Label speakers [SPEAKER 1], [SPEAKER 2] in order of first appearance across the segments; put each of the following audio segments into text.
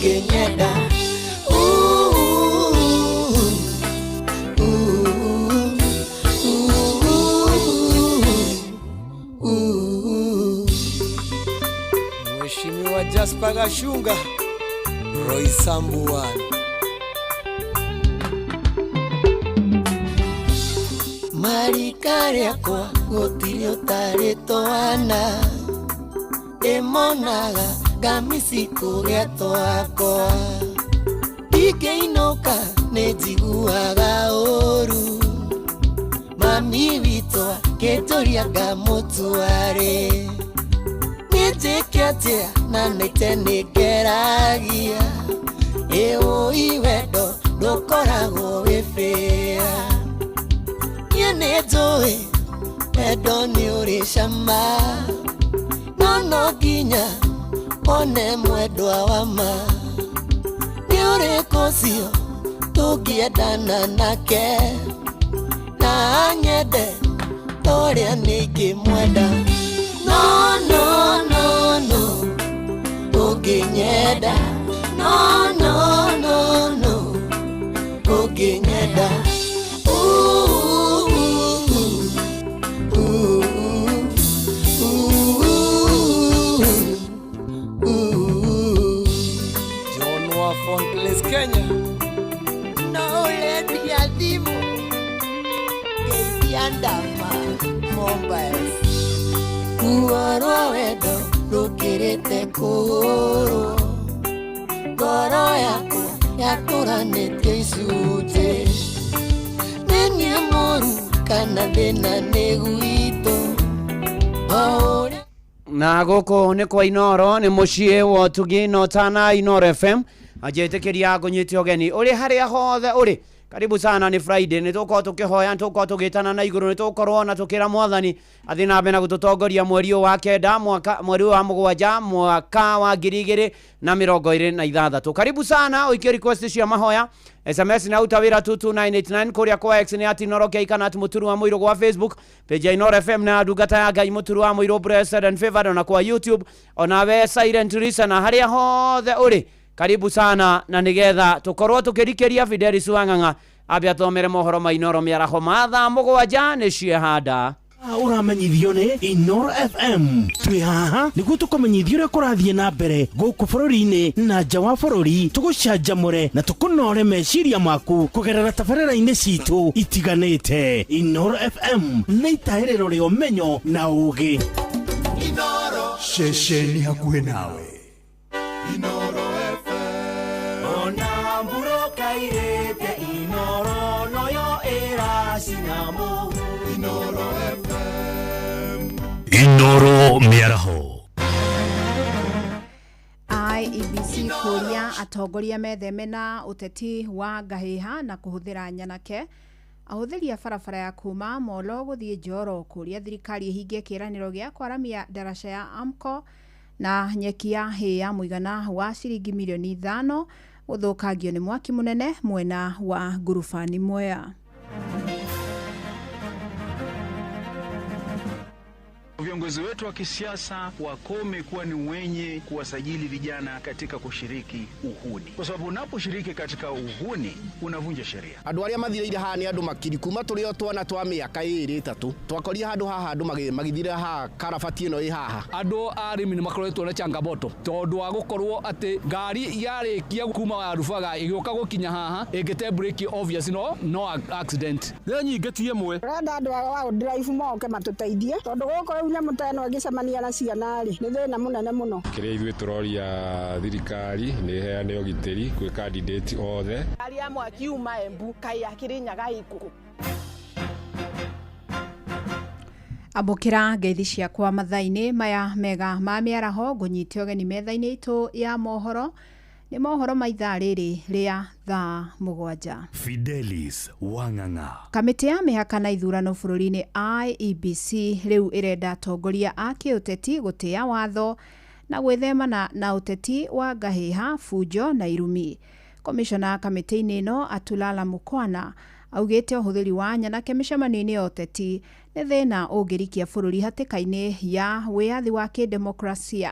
[SPEAKER 1] Ndũngĩnyenda. Ooh, ooh, ooh, ooh.
[SPEAKER 2] Mheshimiwa Jasper Gashunga, Roy Sambuan.
[SPEAKER 1] Marika rĩakwa gũtirĩ ũtarĩ twana, ĩmonaga ngamisi kũgĩa twakwa, ingĩinũka nĩ njiguaga ũru, mami witũ akĩnjũria ngamũtwarĩ, nĩ njĩke atĩa na nĩte nĩ ngeragia, ĩũi wendo ndũkoragwo wĩ fair. Niĩ nĩ njũĩ wendo nĩ ũrĩ cama, no no nginya one mwendwa wa ma, nĩ ũrĩkũ ũcio tũngĩendana nake na anyende torĩa niĩ ingĩmwenda. No, no, no, no, ũngĩnyenda. No, no, no, no, ũngĩnyenda. Ooh, ooh, ooh, ooh.
[SPEAKER 2] John wa Fontless Kenya.
[SPEAKER 1] No ũrendia thimũ ngeithia Ndama Mobiles. Ruo rwa wendo rũkĩrĩte kũhũrwo, ngoro yakwa yatũranĩtio icunjĩ, nĩ niĩ mũru kana thĩna nĩ gwitũ o ũrĩa.
[SPEAKER 3] Na gũkũ nĩ kwa Inoro, nĩ mũciĩ wa ũtugi na ũtana, Inoro FM. Anjĩtĩkĩria ngũnyite ũgeni ũrĩ harĩa hothe ũrĩ, karibu sana. Nĩ Friday, nĩ tũkorwo tũkĩhoya, nĩ tũkorwo tũgĩtana na igũrũ, nĩ tũkorwo na tũkĩra Mwathani athiĩ na mbere na gũtũtongoria mweri ũyũ wa kenda mwaka, mweri ũyũ wa 7 mwaka wa 2026. Karibu sana, ũikie request cia mahoya, SMS na utawira 22989, kũrĩa kwa X nĩ @InoroK kana @MũturuWaMũirũ, gwa Facebook page ya Inoro FM na ndungata ya Ngai Mũturu wa Mũirũ, blessed and favored, ona kwa YouTube onawe silent listener, harĩa hothe ũrĩ, karibu sana, na nigetha tukorwo tukirikiria Fidelis Wang'ang'a ambe athomere mohoro ma Inoro mĩaraho ma thaa 7 nĩ ciehanda.
[SPEAKER 4] Ũramenyithio nĩ Inoro FM. Twĩ haha nĩguo tũkũmenyithia ũrĩa kũrathiĩ na mbere gũkũ bũrũri-inĩ na nja wa bũrũri, tũgũcanjamũre na tũkũnore meciria maku kũgerera tabarĩra-inĩ citũ itiganĩte. Inoro FM nĩ itahĩrĩro rĩa ũmenyo na ũgĩ.
[SPEAKER 5] Ceceni hakuhĩ nawe.
[SPEAKER 6] Ona mburoka irĩte, Inoro noyo ĩracina mũhu.
[SPEAKER 7] Inoro mĩaraho.
[SPEAKER 8] IEBC kũria atongoria metheme na ũteti wa ngahĩha na kũhũthĩra nyanake. Ahũthĩri a barabara ya kuma Molo gũthiĩ Njoro kũria thirikari ĩhingie kĩĩranĩro gĩa kwaramia ndaraca ya Amco, na nyeki ya hĩa mũigana wa ciringi mirioni 5 gũthũkangio nĩ mwaki mũnene mwena wa Ngurubani, Mwea.
[SPEAKER 9] Viongozi wetu wa kisiasa wakome kuwa ni wenye kuwasajili vijana katika kushiriki uhuni, kwa sababu unaposhiriki katika uhuni unavunja sheria.
[SPEAKER 10] Andũ arĩa mathirĩire haha nĩ andũ makiri kuma tũrĩ o twana twa mĩaka 2, 3, twakorire handũ haha andũ magĩthirĩra haha karabati ĩno ĩ haha.
[SPEAKER 11] Andũ a arĩmi nĩ makoretwo na changamoto tondũ wa gũkorwo atĩ ngari yarĩkia kuma Warubaga ĩgĩũka gũkinya haha ĩngĩte breki, obvious no accident.
[SPEAKER 12] Nĩ nyingĩ ti ĩmwe.
[SPEAKER 13] Ũrenda andũ a wildlife moke matũteithie, tondũ gũkũ rĩu nyamũ ta ĩno ĩngĩcemania na ciana rĩ, nĩ thĩna mũnene mũno.
[SPEAKER 14] Kĩrĩa ithuĩ tũroria thirikari nĩ ĩheane ũgitĩri kwĩ candidate othe.
[SPEAKER 15] Ngari ya mwaki yuma Embu kaĩ ya Kĩrĩnyaga ĩkũ?
[SPEAKER 8] Amũkĩra ngeithi ciakwa mathaa-inĩ maya mega ma mĩaraho, ngũnyite ũgeni metha-inĩ itũ ya mohoro, nĩ mohoro ma ithaa rĩrĩ rĩa thaa 7.
[SPEAKER 7] Fidelis Wang'ang'a.
[SPEAKER 8] Kamĩtĩ ya mĩhaka na ithurano bũrũri-inĩ IEBC rĩu ĩrenda atongoria a kĩũteti gũtĩa watho na gwĩthemana na ũteti wa ngahĩha, bunjo na irumi. Komishona kamĩtĩ-inĩ ĩno Atulala Mukwana augĩte ũhũthĩri wa nyanake mĩcemanio-inĩ ya ũteti nĩ thĩna ũngĩrikia bũrũri hatĩka-inĩ ya wĩyathi wa kĩdemokrasia.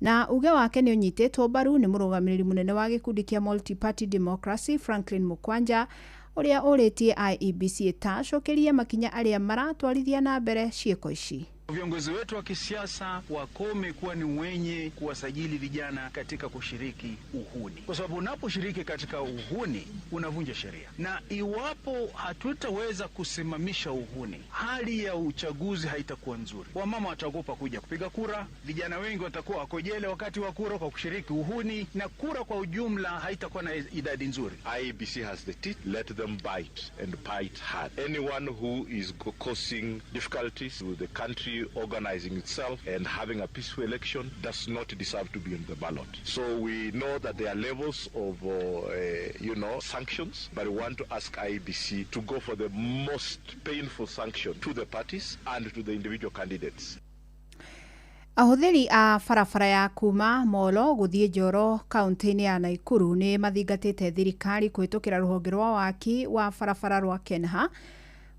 [SPEAKER 8] Na uge wake nĩ ũnyitĩtwo mbaru nĩ mũrũgamĩrĩri mũnene wa gĩkundi kĩa Multi-Party Democracy Franklin Mukwanja, ũrĩa ũrĩtie IEBC ĩtacũkĩrie makinya arĩa maratwarithia na mbere ciĩko ici.
[SPEAKER 9] Viongozi wetu wa kisiasa wakome kuwa ni wenye kuwasajili vijana katika kushiriki uhuni, kwa sababu unaposhiriki katika uhuni unavunja sheria, na iwapo hatutaweza kusimamisha uhuni, hali ya uchaguzi haitakuwa nzuri. Wamama wataogopa kuja kupiga kura, vijana wengi watakuwa wako jela wakati wa kura kwa kushiriki uhuni, na kura kwa ujumla haitakuwa na idadi nzuri.
[SPEAKER 5] IEBC has the teeth, let them bite and bite hard. Anyone who is causing difficulties to the country organizing itself and having a peaceful election does not deserve to be on the ballot. So we know that there are levels of, sanctions, but we want to ask IEBC to go for the most painful sanction to the parties and to the individual candidates.
[SPEAKER 8] Ahũthĩri a barabara ya kuma Molo gũthiĩ Njoro kaunti-inĩ ya Naikuru nĩ mathingatĩte thirikari kũhĩtũkĩra rũhonge rwa waki wa barabara rwa Kenha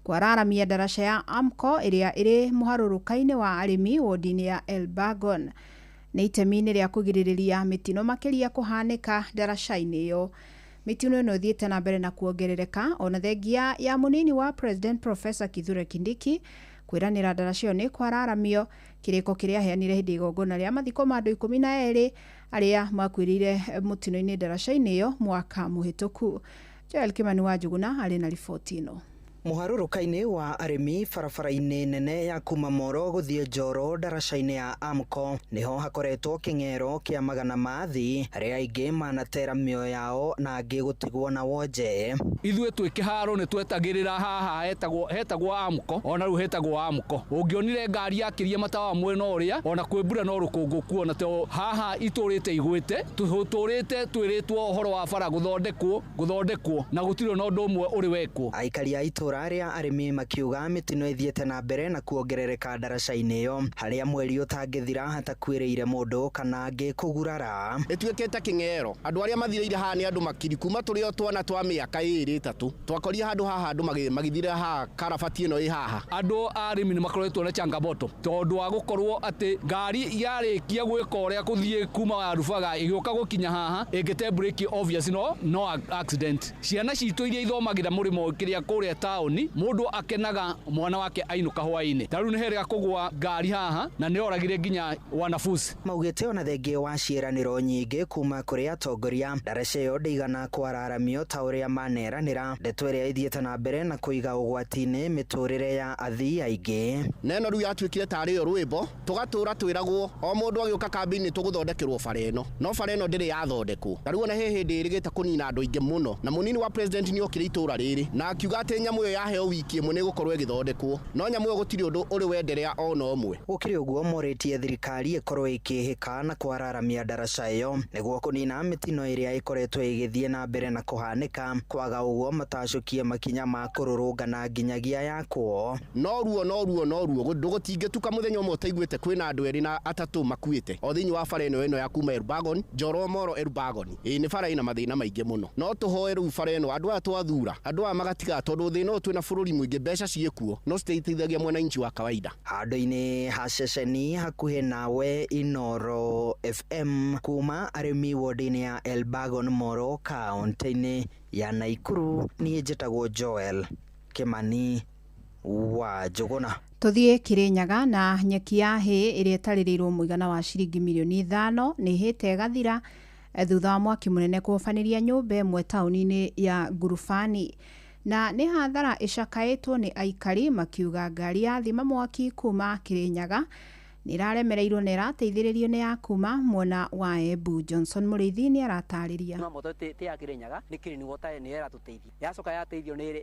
[SPEAKER 8] kwararamia ndaraca ya Amco ĩrĩa ĩrĩ mũharũrũka-inĩ wa arĩmi wodi-inĩ ya Elbagon. Nĩ itemi-inĩ rĩa kũgirĩrĩria mĩtino makĩria kũhanĩka ndaraca-inĩ ĩyo. Mĩtino ĩno ĩthiĩte na mbere na kuongerereka ona thengia ya mũnini wa President Professor Kithure Kindiki kwĩranĩra ndaraca ĩyo nĩ kwararamio, kĩrĩko kĩrĩa aheanire hĩndĩ igongona rĩa mathiko ma andũ 12 arĩa makuĩrĩire mũtino-inĩ ndaraca-inĩ ĩyo mwaka mũhĩtũku. Joel Kimani wa Njuguna arĩ na riboti ĩno.
[SPEAKER 12] Mũharũrũka-inĩ wa arĩmi barabara-inĩ nene ya kuma Moro gũthiĩ Njoro ndaraca-inĩ ya Amco nĩho hakoretwo kĩng'ero kĩa magana ma athii arĩa aingĩ manatera mĩoyo yao na angĩ gũtigwo na wonje.
[SPEAKER 11] Ithuĩ twĩ kĩharo nĩ twetagĩrĩra haha hetagwo Amco, ona rĩu hetagwo Amco. Ũngĩonire ngari yakĩria matawa mwena ũrĩa, ona kwĩ mbura no rũkũngũ kuona to haha itũrĩte igwĩte, tũtũrĩte twĩrĩtwo ũhoro wa bara gũthondekwo na gũtirĩ na ũndũ ũmwe ũrĩ wekwo.
[SPEAKER 12] Aikari a itũra arĩa arĩmi makiuga mĩtino ĩthiĩte na mbere na kuongerereka ndaraca-inĩ ĩyo harĩa mweri ũtangĩthira hatakuĩrĩire mũndũ kana angĩ kũgurara.
[SPEAKER 10] Ĩtuĩkĩte kĩng'ero, andũ arĩa mathirĩire haha nĩ andũ makiri kuma tũrĩ o twana twa mĩaka 2 3 twakoria handũ haha andũ magĩthirĩra haha karabati ĩno ĩ haha.
[SPEAKER 11] Andũ a arĩmi nĩ makoretwo na changamoto tondũ wa gũkorwo atĩ ngari yarĩkia gwĩka ũrĩa kũthiĩ kuma Warubaga ĩgĩũka gũkinya haha ĩngĩte breki obvious no accident. Ciana citũ iria ithomagĩra mũrĩmo kĩrĩa kũrĩa taũni mũndũ akenaga mwana wake ainũka hwaĩ-inĩ, ta rĩu nĩ herega kũgũa ngari haha na nĩ oragire nginya wanafunzi.
[SPEAKER 12] Maugĩte ona thengia wa ciĩranĩro nyingĩ kuma kũrĩ atongoria ndaraca ĩyo ndĩigana kwararamio ta ũrĩa maneranĩra, ndeto ĩrĩa ĩthiĩte na mbere na kũiga ũgwati-inĩ mĩtũrĩre ya athii aingĩ.
[SPEAKER 10] Neno rĩu yatuĩkire tarĩ yo rwĩmbo tũgatũra twĩragwo o mũndũ agĩũka kambĩ-inĩ tũgũthondekerwo bara ĩno, no bara ĩno ndĩrĩ yathondekwo. Ta rĩu ona he hĩndĩ ĩrĩgĩte kũnina andũ aingĩ mũno, na mũnini wa president nĩ okire itũra rĩrĩ na akiuga atĩ nyamũ ĩyo yaheo wiki ĩmwe nĩ ĩgũkorwo ĩgĩthondekwo, no nyamũ ĩyo gũtirĩ ũndũ ũrĩ wenderea ona ũmwe.
[SPEAKER 12] Gũkĩrĩ ũguo morĩtie thirikari ĩkorwo ĩkĩhĩka na kwararamia ndaraca ĩyo nĩguo kũnina mĩtino ĩrĩa ĩkoretwo ĩgĩthiĩ na mbere na kũhanĩka, kwaga ũguo matacũkie makinya ma kũrũrũngana nginyagia yakwo.
[SPEAKER 10] No ruo ndũgũtingĩtuka mũthenya ũmwe ũtaiguĩte kwĩna andũ erĩ na atatũ makuĩte o thĩinĩ wa bara ĩno ya kuma Elbagon Njoro Moro Elbagon. Ĩĩ nĩ bara ĩna mathĩna maingĩ mũno, no tũhoe rĩu bara ĩno andũ aya twathura andũ aya magatiga, tondũ thĩna ũyũ twĩna bũrũri mũingĩ mbeca ciĩkuo no citeithagia mwananchi wa kawaida.
[SPEAKER 12] Handũ-inĩ ha ceceni hakuhĩ nawe Inoro FM kuma arĩmi wodi-inĩ ya Elbagon Moro kaunti-inĩ ya Naikuru, niĩ njĩtagwo Joel Kimani wa Njuguna.
[SPEAKER 8] Tũthiĩ Kirinyaga na nyeki ya hĩ ĩrĩa ĩtarĩrĩirwo mũigana wa ciringi mirioni 5 nĩ ĩhĩte ĩgathira thutha wa mwaki mũnene kũhobanĩria nyũmba ĩmwe taũni-inĩ ya Ngurubani. Na nĩ hathara ĩcakaĩtwo nĩ aikari makiuga ngari ya thima mwaki kuma Kirinyaga nĩ ĩraremereirwo na ĩrateithĩrĩrio nĩ ya kuma mwena wa Embu. Johnson Mũrĩithi nĩ aratarĩria.
[SPEAKER 16] No moto ti ya Kirinyaga nĩ Kirin Water nĩ ĩratũteithia, yacoka yateithio nĩ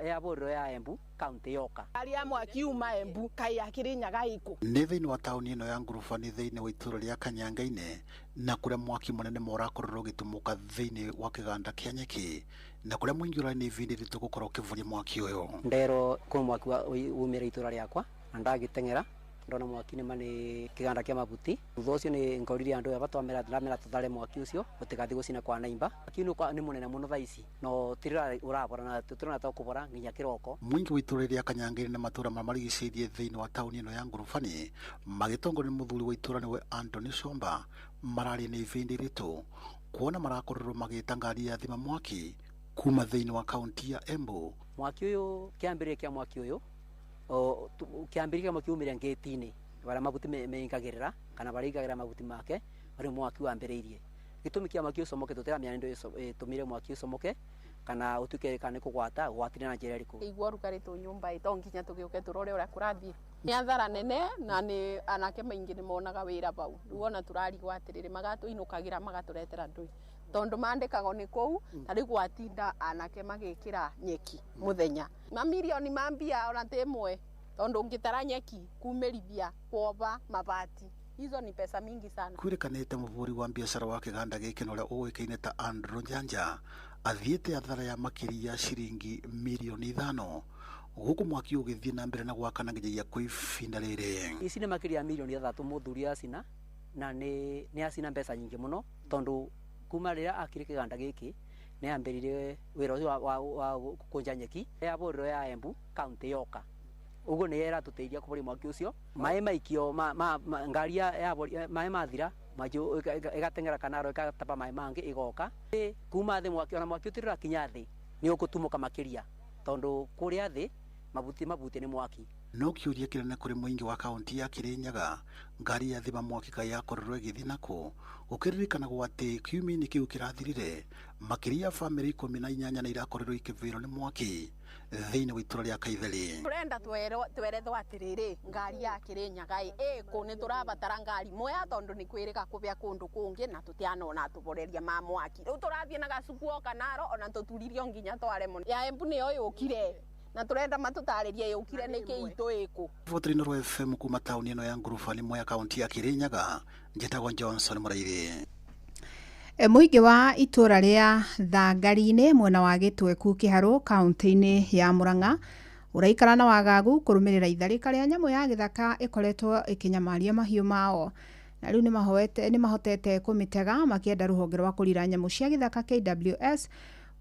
[SPEAKER 16] yabũrĩrwo ya Embu kaunti yoka.
[SPEAKER 15] Ngari ya mwaki yuma Embu kaĩ ya Kirinyaga ĩkũ.
[SPEAKER 17] Nĩ thĩinĩ wa taũni ĩno ya Ngurubani thĩinĩ wa itũũra rĩa Kanyangainĩ na kũrĩa mwaki mũnene ũrakorirwo ũgĩtumũka thĩinĩ wa kĩganda kĩa nyeki na kũrĩa mũingĩ ũrarĩ nĩ ibindi ritũ gũkorwo ũkĩvuria mwaki ũyũ.
[SPEAKER 16] Nderwo kwĩ mwaki umĩra itũũra rĩakwa na ndagĩteng'era Ndona mwaki nĩ ma nĩ kĩganda kĩa mabuti. Thutha ũcio nĩ ngorire andũ aya twamera ndamera tũthare mwaki ũcio ũtigathiĩ gũcina kwa naimba. Mwaki nĩ mũnene mũno thaa ici no tũtirĩ ũrabora na tũtirona ta ũkũbora nginya kĩroko.
[SPEAKER 17] Mũingĩ wa itũũra rĩa Kanyangainĩ na matũũra marĩa marigicĩirie thĩinĩ wa taũni ĩno ya Ngurubani magĩtongorio nĩ mũthuri wa itũũra nĩwe Anthony Somba mararia na ibindi ritũ kuona marakorirwo magĩta ngari ya thima mwaki kuma thĩinĩ wa kaunti ya Embu.
[SPEAKER 16] Mwaki ũyũ kĩambĩrĩria kĩa mwaki ũyũ kĩambĩrĩria kĩa mwaki umire ngĩti-inĩ barĩa mabuti meingagĩrĩra kana barĩa aigagĩra mabuti make barĩa mwaki wambĩrĩirie. Gĩtũmi kĩa mwaki ũcomoke tũtiramenya nĩ ĩtũmire mwaki ũcomoke kana ũtuĩke kana nĩ kũgwata ũgwatire na njĩra ĩrĩkũ.
[SPEAKER 15] Igua ũrugarĩ tũ nyũmba ĩ to nginya tũgĩũke tũrore ũrĩa kũrathiĩ. Nĩ athara nene na nĩ anake maingĩ nĩ monaga wĩra bau. Rĩu ona tũrarigwo atĩrĩrĩ magatũinũkagĩra magatũretera ndũĩ tondũ mandĩkagwo nĩ kũu ta rĩu gwatinda anake magĩkĩra nyeki mũthenya mamirioni ma mbia ona ti ĩmwe tondũ ũngĩtara nyeki kumĩrithia kuoba mabati hizo ni pesa mingi sana.
[SPEAKER 17] Kwĩrĩkanĩte mũhũri wa biacara wa kĩganda gĩkĩ na ũrĩa ũĩkaine ta Andrew Njanja athiĩte athara ya makĩria ciringi mirioni 5 gũkũ mwaki ũgĩthiĩ na mbere na gwakana nginyagia kwa ibinda rĩrĩ.
[SPEAKER 16] Ici nĩ makĩria ya mirioni 6 mũthuri acina na nĩ acina mbeca nyingĩ mũno tondũ kuma rĩrĩa akire kĩganda gĩkĩ nĩ ambĩrĩrie wĩra ũcio wa gũkũnja nyeki ya bũrũri ya Embu kaunti yoka ũguo nĩ ĩratũteithia kũboria mwaki ũcio. Maĩ maikio ngari ya maĩ mathira mwaki ĩgateng'era kanaro ĩgataba maĩ mangĩ ĩgoka kuma thĩ mwaki ona mwaki ũtirĩ ũrakinya thĩ nĩ ũgũtumũka makĩria tondũ kũrĩa thĩ mabuti nĩ mwaki.
[SPEAKER 17] No kĩũria kĩnene kũrĩ mũingĩ wa kaunti ya Kirinyaga ngari ya thima mwaki kaĩ yakorirwo ĩgĩthiĩ nakũ gũkĩririkanagwo atĩ kiumia-inĩ kĩu kĩrathirire makĩria ya bamĩrĩ 18 nĩ irakorirwo ikĩvĩrwo nĩ mwaki thĩinĩ wa itũũra rĩa Kaitheri.
[SPEAKER 15] Tũrenda twerethwo atĩrĩrĩ ngari ya Kirinyaga ĩkũ nĩ tũrabatara ngari moya tondũ nĩ kwĩrĩga kũbĩa kũndũ kũngĩ na tũtianona tũboreria ma mwaki. Rĩu tũrathiĩ na gacuku o kanaro ona tũturirio nginya twaremwo. Ya Embu nĩyo yũkire na turenda matũtarĩrie yũkire nĩkĩ itũ ĩkũ.
[SPEAKER 17] Riboti Inooro FM kuma taũni ĩno ya Ngurubani Mwea kaunti ya Kirinyaga njĩtagwo Johnson Mũraithi.
[SPEAKER 8] Mũingĩ wa itũũra rĩa Thangari-inĩ mwena wa Gĩtweku Kĩharũ kaunti-inĩ ya Murang'a ũraikara na wagagu kũrũmĩrĩra itharĩka rĩa nyamũ ya gĩthaka ĩkoretwo ĩkĩnyamaria mahiũ mao na rĩu nĩmahotete kũmĩtega makĩenda rũhonge rwa kũrira nyamũ cia gĩthaka KWS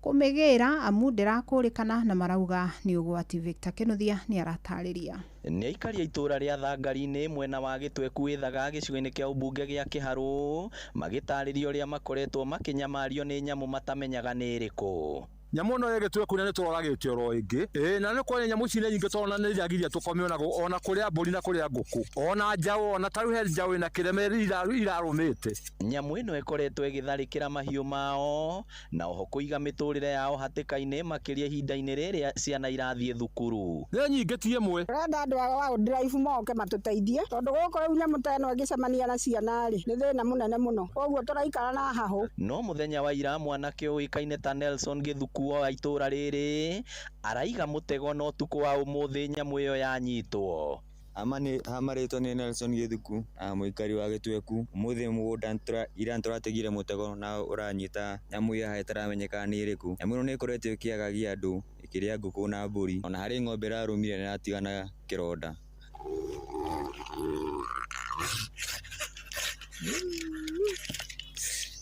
[SPEAKER 8] kũmĩgĩra amu ndĩrakũrĩkana na marauga nĩ ũgwati. Victor Kinuthia nĩ aratarĩria.
[SPEAKER 18] Nĩ aikari a itũũra rĩa Thangari-inĩ mwena wa Gĩtweku Ĩthaga gĩcigo-inĩ kĩa ũmbunge gĩa Kĩharũ magĩtarĩria ũrĩa makoretwo makĩnyamario nĩ nyamũ matamenyaga nĩ ĩrĩkũ.
[SPEAKER 19] Nyamũ ĩno ĩgĩtweku nĩ tũroragĩte oro ĩngĩ ĩĩ na nĩ kwene nyamũ ici nĩ nyingĩ tondũ nĩ iragiria tũkome ona kũrĩa mbũri na kũrĩa ngũkũ ona njaũ ona ta rĩu he njaũ ĩna kĩreme irarũmĩte.
[SPEAKER 18] Nyamũ ĩno ĩkoretwo ĩgĩtharĩkĩra mahiũ mao na oho kũiga mĩtũrĩre yao hatĩka-inĩ makĩria ihinda-inĩ rĩrĩa ciana irathiĩ thukuru.
[SPEAKER 19] Nĩ nyingĩ ti ĩmwe.
[SPEAKER 13] Tũrenda andũ a wildlife moke matũteithie tondũ gũkũ rĩu nyamũ ta ĩno ĩngĩcemania na ciana rĩ nĩ thĩna mũnene mũno koguo tũraikara na hahũ.
[SPEAKER 18] No mũthenya wa ira mwanake ũĩkaine ta Nelson Gĩthuku wa itũũra rĩrĩ araiga mũtego no ũtukũ wa ũmũthĩ nyamũ ĩyo yanyitwo.
[SPEAKER 20] Hamarĩtwo nĩ Nelson Gĩthuku mũikari wa Gĩtweku ũmũthĩ mũgũnda ira nĩtũrategire mũtego na ũranyita nyamũ ĩyo ĩtaramenyekana nĩ ĩrĩkũ. Nyamũ ĩno nĩ ĩkoretwo ĩkĩagagia andũ ĩkĩrĩa ngũkũ na mbũri ona harĩ ng'ombe ĩrarũmire na ĩratigana kĩronda.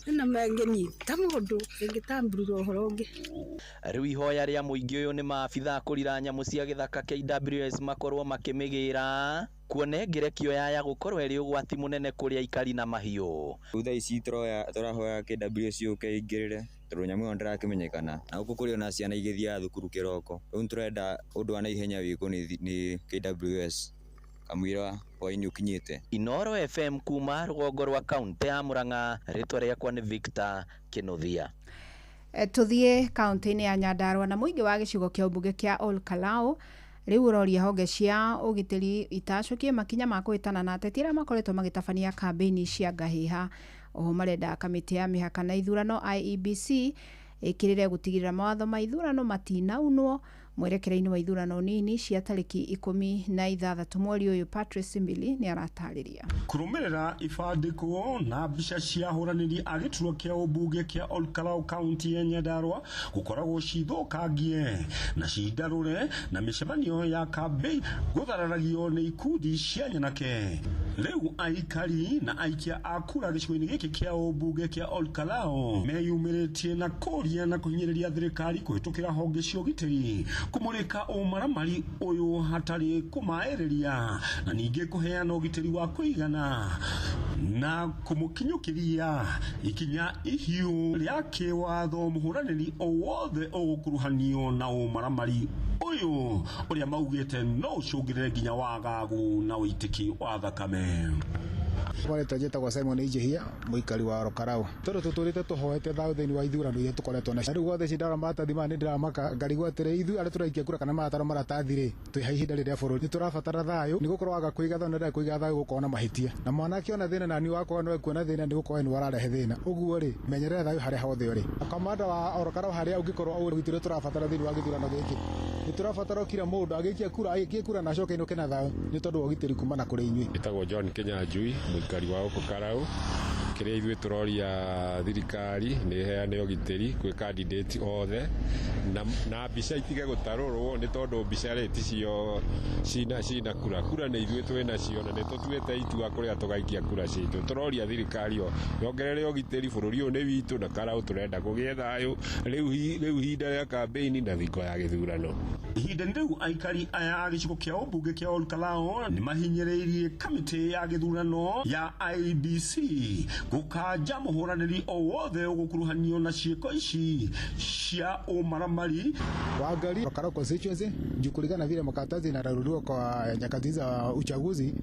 [SPEAKER 21] Na mangĩnyita mũndũ ĩngĩtamburura ũhoro ũngĩ.
[SPEAKER 18] Rĩu ihoya rĩa mũingĩ ũyũ nĩ maabitha kũrira nyamũ cia gĩthaka KWS makorwo makĩmĩgĩra kuona ĩngĩrekio yaya gũkorwo ĩrĩ ũgwati mũnene kũrĩ aikari na mahiũ.
[SPEAKER 20] Rĩu thaa ici tũrahoya KWS yũke ĩingĩrĩre tondũ nyamũ ĩyo ndĩrakĩmenyekana na gũkũ kũrĩ ona ciana igĩthiaga thukuru kĩroko. Rĩu nĩtũrenda ũndũ wa naihenya wĩkwo nĩ KWS kamũira hwaĩ-inĩ ũkinyĩte.
[SPEAKER 18] Inooro FM kuma rũgongo rwa kaunti ya Murang'a rĩtwa rĩakwa nĩ Victor Kinuthia.
[SPEAKER 8] Tũthiĩ kaunti-inĩ ya Nyandarua na mũingĩ wa gĩcigo kĩa ũmbunge kĩa Ol Kalou rĩu ũroria honge cia ũgitĩri itacũkie makinya ma kũhĩtana na ateti arĩa makoretwo magĩtabania kambĩini cia ngahĩha. Oho marenda kamĩtĩ ya mĩhaka na ithurano IEBC ĩkĩrĩre gũtigĩrĩra mawatho ma ithurano matinaunwo. Mwerekera-inĩ wa ithurano nini cia tarĩki 16 mweri ũyũ. Patrice Mbili nĩ aratarĩria.
[SPEAKER 2] Kũrũmĩrĩra ibandĩko na mbica cia ahũranĩri a gĩturwa kĩa ũmbunge kĩa Olkalau kaunti ya Nyandarua gũkoragwo cithũkangie na cindarũre na mĩcemanio ya kambĩini gũthararagio nĩ ikundi cia nyanake. Rĩu aikari na aikia a kura gĩcigo-inĩ gĩkĩ kĩa ũmbunge kĩa Olkalau meyumĩrĩtie na kũria na kũhinyĩrĩria thirikari kũhĩtũkĩra honge cia ũgitĩri kũmũrĩka ũmaramari ũyũ hatarĩ kũmaĩrĩria na ningĩ kũheana ũgitĩri wa kũigana na kũmũkinyũkĩria ikinya ihiũ rĩa kĩwatho mũhũranĩri o wothe ũgũkuruhanio na ũmaramari ũyũ ũrĩa maugĩte no ũcũngĩrĩre nginya wagagu na ũitĩki wa thakame.
[SPEAKER 22] Kwa njĩtagwo Simon Ijehia, mũikari wa Orokarau. Tondũ tũtũrĩte tũhoete thayũ thĩinĩ wa ithurano iria tũkoretwo nacio. Rĩu gwothe cindara maratathi maya nĩndĩramaka ngarigwo atĩrĩ, ithuĩ arĩa tũraikia kura kana marataro maratathi rĩ, twĩ ha ihinda rĩrĩa bũrũri nĩtũrabatara thayũ, nĩgũkorwo waga kũiga thayũ na ndũrĩ kũiga thayũ gũkorwo na mahĩtia. Na mwanake ona thĩna nani wakwa no ekuona thĩna nĩgũkorwo nĩwe ũrarehe thĩna. Ũguo rĩ, menyerera thayũ harĩa hothe ũrĩ. Kamanda wa Orokarau harĩa ũngĩkorwo ũrĩ ũgitĩri tũrabatara thĩinĩ wa gĩthurano gĩkĩ. Nĩtũrabatara kila mũndũ agĩikia kura, agĩikie kura na acoke ainũke na thayũ nĩ tondũ wa ũgitĩri kumana kũrĩ inyuĩ.
[SPEAKER 14] Njĩtagwo John Kinyanjui, mũikari wa gũkũ Karau. Kĩrĩa ithuĩ tũroria thirikari nĩ ĩheane ũgitĩri kwĩ candidate othe na mbica itige gũtarũrwo nĩ tondũ mbica rĩ ticio cina kura. Kura nĩ ithuĩ twĩ nacio na nĩ tũtuĩte itua kũrĩa tũgaikia kura citũ. Tũroria thirikari yo yongerere ũgitĩri, bũrũri ũyũ nĩ witũ na Karau tũrenda kũgĩe thayũ rĩu ihinda rĩa campaign na thingo ya gĩthurano.
[SPEAKER 2] Ihinda-inĩ rĩu aikari aya a gĩcigo kĩa ũmbunge kĩa Olkalau nĩ mahinyĩrĩirie kamĩtĩ ya gĩthurano ya IEBC gũkanja mũhũranĩri o wothe ũgũkuruhanio na ciĩko ici cia ũmaramari.
[SPEAKER 22] Waangalie Olkalau constituency juu kulingana vile makaratasi inararuliwa kwa nyakati za uchaguzi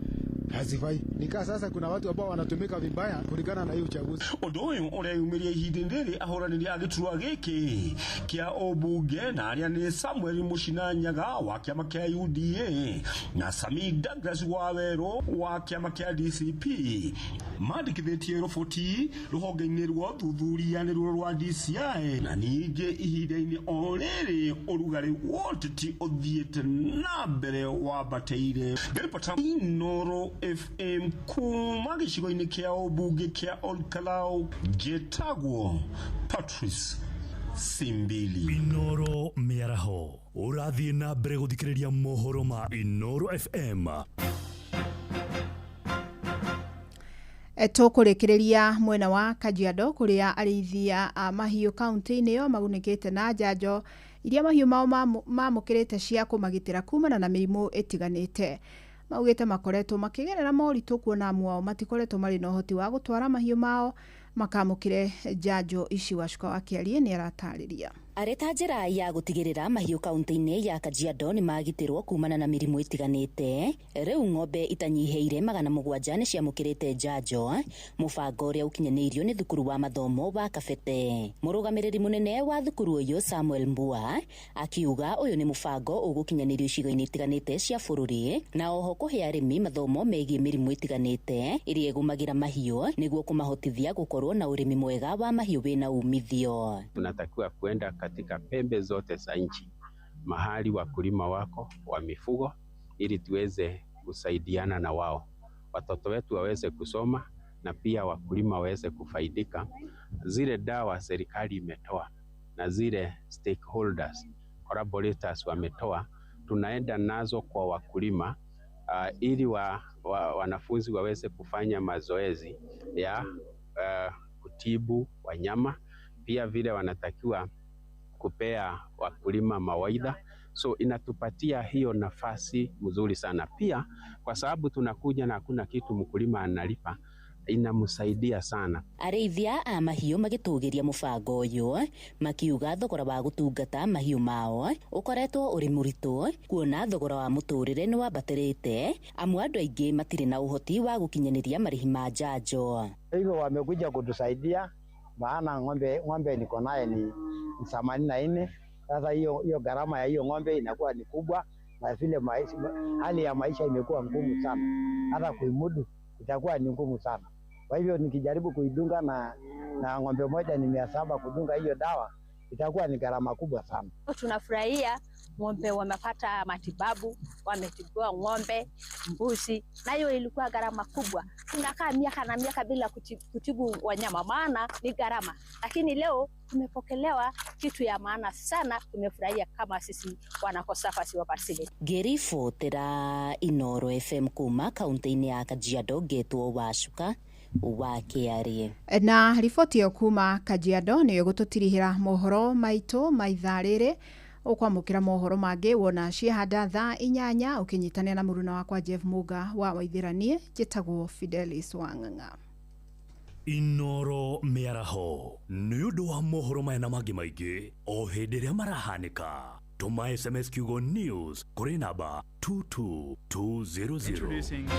[SPEAKER 22] hazifai. Nikaa sasa kuna watu ambao wanatumika vibaya kulingana na hii uchaguzi.
[SPEAKER 2] Ũndũ ũyũ ũreyumĩria ihinda rĩrĩ ahũranĩri a gĩturwa gĩkĩ kĩa ũmbunge na arĩa nĩ Samuel Mũcinanyaga wa kĩama kĩa UDA na Sami Douglas Wawerũ wa kĩama kĩa DCP mandĩkithĩtie rũboti rũhonge-inĩ rwa ũthuthuria nĩruo rwa DCI na ningĩ ihinda-inĩ o rĩrĩ ũrugarĩ wa ũteti ũthiĩte na mbere wambatĩire. Ngĩribota Inooro FM kuma gĩcigo-inĩ kĩa ũmbunge kĩa Olkalau, njĩtagwo Patrice Simbili.
[SPEAKER 7] Inooro mĩaraho ũrathiĩ na mbere gũthikĩrĩria mohoro ma Inooro FM.
[SPEAKER 8] Tũkũrĩkĩrĩria mwena wa Kajiado kũrĩa arĩithia a mahiũ kaunti-inĩ ĩyo magunĩkĩte na njanjo iria mahiũ mao mamũkĩrĩte cia kũmagitĩra kumana na mĩrimũ ĩtiganĩte. Maugĩte makoretwo makĩgerera moritũ kuona amu ao matikoretwo marĩ na ũhoti wa gũtwara mahiũ mao makamũkĩre njanjo ici. Wacuka wa Kĩarie nĩ aratarĩria.
[SPEAKER 23] Arĩ ta njĩra ya gũtigĩrĩra mahiũ kaunti-inĩ ya Kajiado nĩ magitĩrwo kumana na mĩrimũ ĩtiganĩte, rĩu ng'ombe itanyihĩire 700 nĩ ciamũkĩrĩte njanjo, mũbango ũrĩa ũkinyanĩirio nĩ thukuru wa mathomo wa Kabete. Mũrũgamĩrĩri mũnene wa thukuru ũyũ Samuel Mbua akiuga ũyũ nĩ mũbango ũgũkinyanĩrio icigo-inĩ itiganĩte cia bũrũri na oho kũhe arĩmi mathomo megiĩ mĩrimũ ĩtiganĩte ĩrĩa ĩgũmagĩra mahiũ nĩguo kũmahotithia gũkorwo na ũrĩmi mwega wa mahiũ wĩna umithio.
[SPEAKER 24] Tunatakiwa kuenda katika pembe zote za nchi mahali wakulima wako wa mifugo ili tuweze kusaidiana na wao, watoto wetu waweze kusoma na pia wakulima waweze kufaidika. Zile dawa serikali imetoa na zile stakeholders collaborators wametoa, tunaenda nazo kwa wakulima ili wanafunzi waweze kufanya mazoezi ya kutibu wanyama, pia vile wanatakiwa kupea wakulima mawaidha. So inatupatia hiyo nafasi mzuri sana, pia kwa sababu tunakuja na hakuna kitu mkulima analipa, inamsaidia sana.
[SPEAKER 23] Arĩithia a mahiũ magĩtũgĩria mũbango ũyũ makiuga thogora wa gũtungata mahiũ mao ũkoretwo ũrĩ mũritũ kuona thogora wa mũtũrĩre nĩ wambatĩrĩte, amu andũ aingĩ matirĩ na ũhoti wa gũkinyanĩria marĩhi ma njanjo.
[SPEAKER 25] Hivyo wamekuja kutusaidia, maana ng'ombe niko naye ni 84. Sasa hiyo gharama ya hiyo ng'ombe inakuwa ni kubwa, na vile hali ya maisha imekuwa ngumu sana, hata kuimudu itakuwa ni ngumu sana. Kwa hivyo nikijaribu kuidunga na ng'ombe moja ni 700, kudunga hiyo dawa itakuwa ni gharama kubwa sana.
[SPEAKER 26] Tunafurahia
[SPEAKER 1] Ng'ombe wamepata matibabu, wametibiwa ng'ombe, mbuzi, na hiyo ilikuwa gharama kubwa. Tunakaa miaka na miaka bila kutibu wanyama, maana ni gharama, lakini leo tumepokelewa kitu ya maana sana. Tumefurahia kama sisi wanakosafasi wa Parsilet.
[SPEAKER 23] Ngĩribotera Inoro FM kuma kaunti-inĩ ya Kajiado ngetwo Wacuka wa Kĩarĩe.
[SPEAKER 8] Na riboti ĩyo kuma Kajiado nĩyo ĩgũtũtirihĩra mohoro maitũ ma ithaa rĩrĩ. Ũkwamũkĩra mohoro mangĩ wona ciahanda thaa 8 ũkĩnyitanĩra na mũruna wakwa Jeff Muga wa Waithĩranie. Njĩtagwo Fidelis Wang'ang'a.
[SPEAKER 7] Inoro mĩaraho nĩ ũndũ wa mohoro maya na mangĩ maingĩ o hĩndĩ ĩrĩa marahanĩka, tũma SMS kiugo news kũrĩ namba 22200.
[SPEAKER 3] Introducing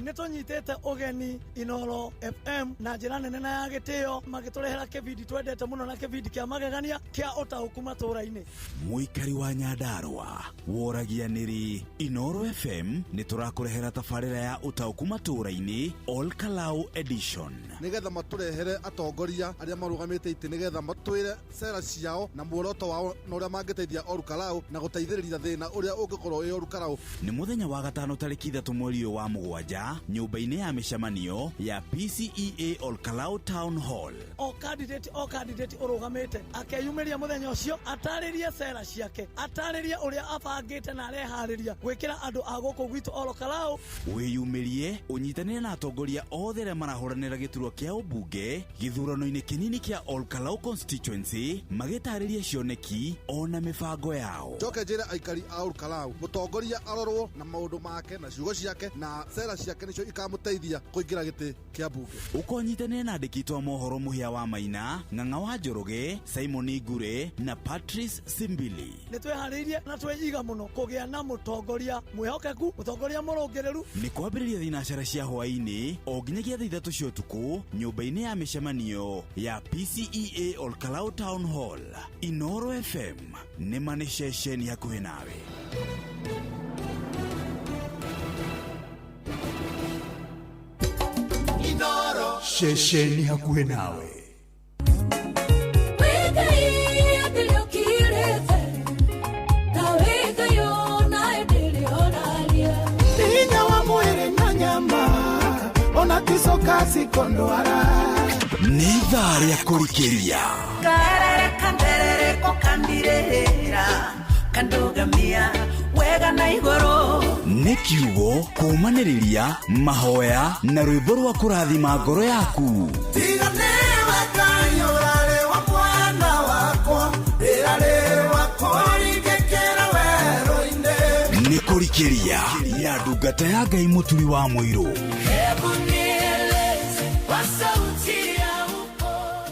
[SPEAKER 4] Nĩ tũnyitĩte ũgeni Inoro FM na njĩra nene na ya gĩtĩo, magĩtũrehera kĩbindi twendete mũno na kĩbindi kĩa magegania kĩa ũtaũku matũũra-inĩ.
[SPEAKER 6] Mũikari wa Nyandarũa woragia nĩrĩ Inoro FM nĩ tũrakũrehera tabarĩra ya ũtaũku matũũra-inĩ All Kalau Edition,
[SPEAKER 9] nĩgetha matũrehere atongoria arĩa marũgamĩte itĩ, nĩgetha matwĩre cera ciao na muoroto wao na ũrĩa mangĩteithia Olkalau na gũteithĩrĩria thĩna ũrĩa ũngĩkorwo wĩ Olkalau.
[SPEAKER 6] Nĩ mũthenya wa gatano tarĩki 3 mweri ũyũ wa 7 nyũmba-inĩ ya mĩcemanio ya PCEA Olkalau Town Hall.
[SPEAKER 4] O candidate, o candidate ũrũgamĩte akeyumĩria mũthenya ũcio, atarĩrie cera ciake, atarĩrie ũrĩa abangĩte na areharĩria gwĩkĩra andũ a gũkũ gwitũ Olkalau.
[SPEAKER 6] Wĩyumĩrie ũnyitanĩre na atongoria othe arĩa marahũranĩra gĩturwa kĩa ũmbunge gĩthurano-inĩ kĩnini kĩa Olkalau constituency, magĩtarĩria cioneki ona mĩbango yao.
[SPEAKER 9] Njoke njĩre aikari a Olkalau, mũtongoria arorwo na maũndũ make na ciugo ciake na cera ciake nĩcio ikamũteithia kũingĩra gĩtĩ kĩa mbunge.
[SPEAKER 6] Ũkonyitanĩra na andĩki a mohoro Mũhĩa wa Maina, Ng'ang'a wa Njoroge, Simon Ngure na Patrice Simbili.
[SPEAKER 4] Nĩ twĩharĩirie na twĩiga mũno kũgĩa na mũtongoria mwĩhokeku, mũtongoria mũrũngĩrĩru.
[SPEAKER 6] Nĩ kwambĩrĩria thinacara cia hwaĩ-inĩ o nginyagia thaa 3 cia ũtukũ nyũmba-inĩ ya mĩcemanio ya PCEA Olkalau Town Hall. Inoro FM nĩ ma nĩ ceceni hakuhĩ nawe.
[SPEAKER 7] Ceceni hakuhĩ nawe.
[SPEAKER 26] Hinya wa mwĩrĩ na nyama ona ticoka cikondwara.
[SPEAKER 6] Nĩ ithaa rĩa kũrikĩria.
[SPEAKER 27] Karere kanderereko kandirĩra kandugamia wega na igũrũ.
[SPEAKER 6] Nĩ kiugo kũũmanĩrĩria mahoya na rwĩmbo rwa kũrathima ngoro yaku.
[SPEAKER 26] Tiga nĩwe Ngai ũrarĩ wa mwana wakwa, ndĩrarĩ wa kũringĩkĩra werũ-inĩ.
[SPEAKER 6] Nĩ kũrikĩria na ndungata ya Ngai Mũturi wa Mũirũ.
[SPEAKER 27] Hebu nieleze kwa sauti ya upole.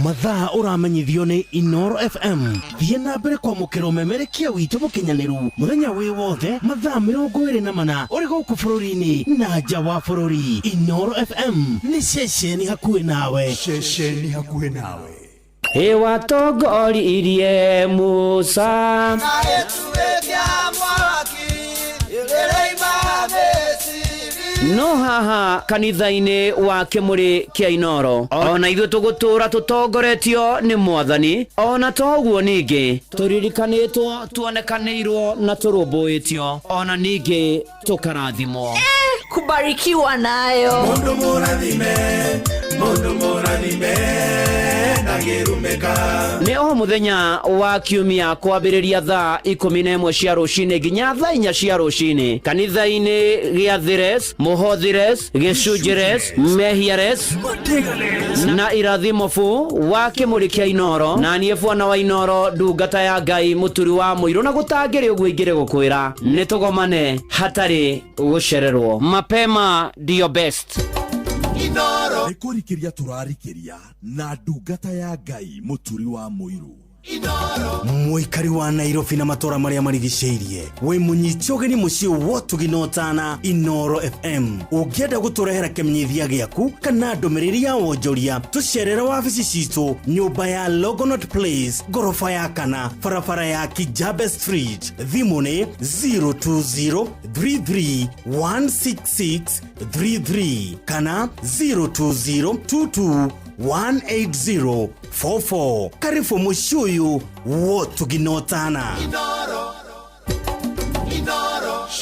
[SPEAKER 28] Mathaa ũramenyithio nĩ Inoro FM. Thiĩ na mbere kwamũkĩra ũmemerekia witũ mũkinyanĩru mũthenya wĩ wothe mathaa 24 ũrĩ gũkũ bũrũri-inĩ na nja wa bũrũri. Inoro FM nĩ ceceni hakuhĩ nawe.
[SPEAKER 7] Ceceni hakuhĩ nawe.
[SPEAKER 29] Ĩwatongoririe Musa
[SPEAKER 26] Na gĩtugĩ kĩa mwaki ĩrĩima Misiri.
[SPEAKER 29] No haha kanitha-inĩ wa kĩmũrĩ kĩa Inoro ona ithuĩ tũgũtũra tũtongoretio nĩ Mwathani, ona toguo ningĩ tũririkanĩtwo, tuonekanĩirwo na tũrũmbũĩtio, ona ningĩ tũkarathimwo.
[SPEAKER 30] Kubarikiwa nayo.
[SPEAKER 26] Mundu mũrathime, mundu mũrathime na gĩrumĩka.
[SPEAKER 29] Nĩ o mũthenya wa kiumia kwambĩrĩria thaa 11 cia rũcinĩ nginya thaa 4 cia rũcinĩ kanitha-inĩ gĩa Thires, Mũhothires, Gĩcunjĩres, Mehiares na Irathimo bu wa kĩmũrĩ kĩa Inoro. Na niĩ bwana wa Inoro, ndungata ya Ngai Mũturi wa Mũirũ, na gũtangĩrĩ ũguo ingĩrĩ gũkwĩra nĩ tũgomane hatarĩ gũcererwo. Mapema ndio best.
[SPEAKER 26] Inoro.
[SPEAKER 31] Nĩ kũrikĩria tũrarikĩria na ndungata ya Ngai Mũturi wa Mũirũ.
[SPEAKER 28] Mũikari wa Nairobi na matũra marĩa marigicĩirie, wĩ mũnyite ũgeni mũciĩ wotugi na ũtana Inoro FM. Ũngĩenda gũtũrehera kĩmenyithia gĩaku kana ndũmĩrĩri ya wonjoria, tũcerere wabici citũ nyũmba ya Longonot Place, ngoroba ya kana, barabara ya Kijabe Street. Thimũ nĩ 02033 16633 kana 02022 18044. Karibu mũciĩ ũyũ wotugi na ũtana.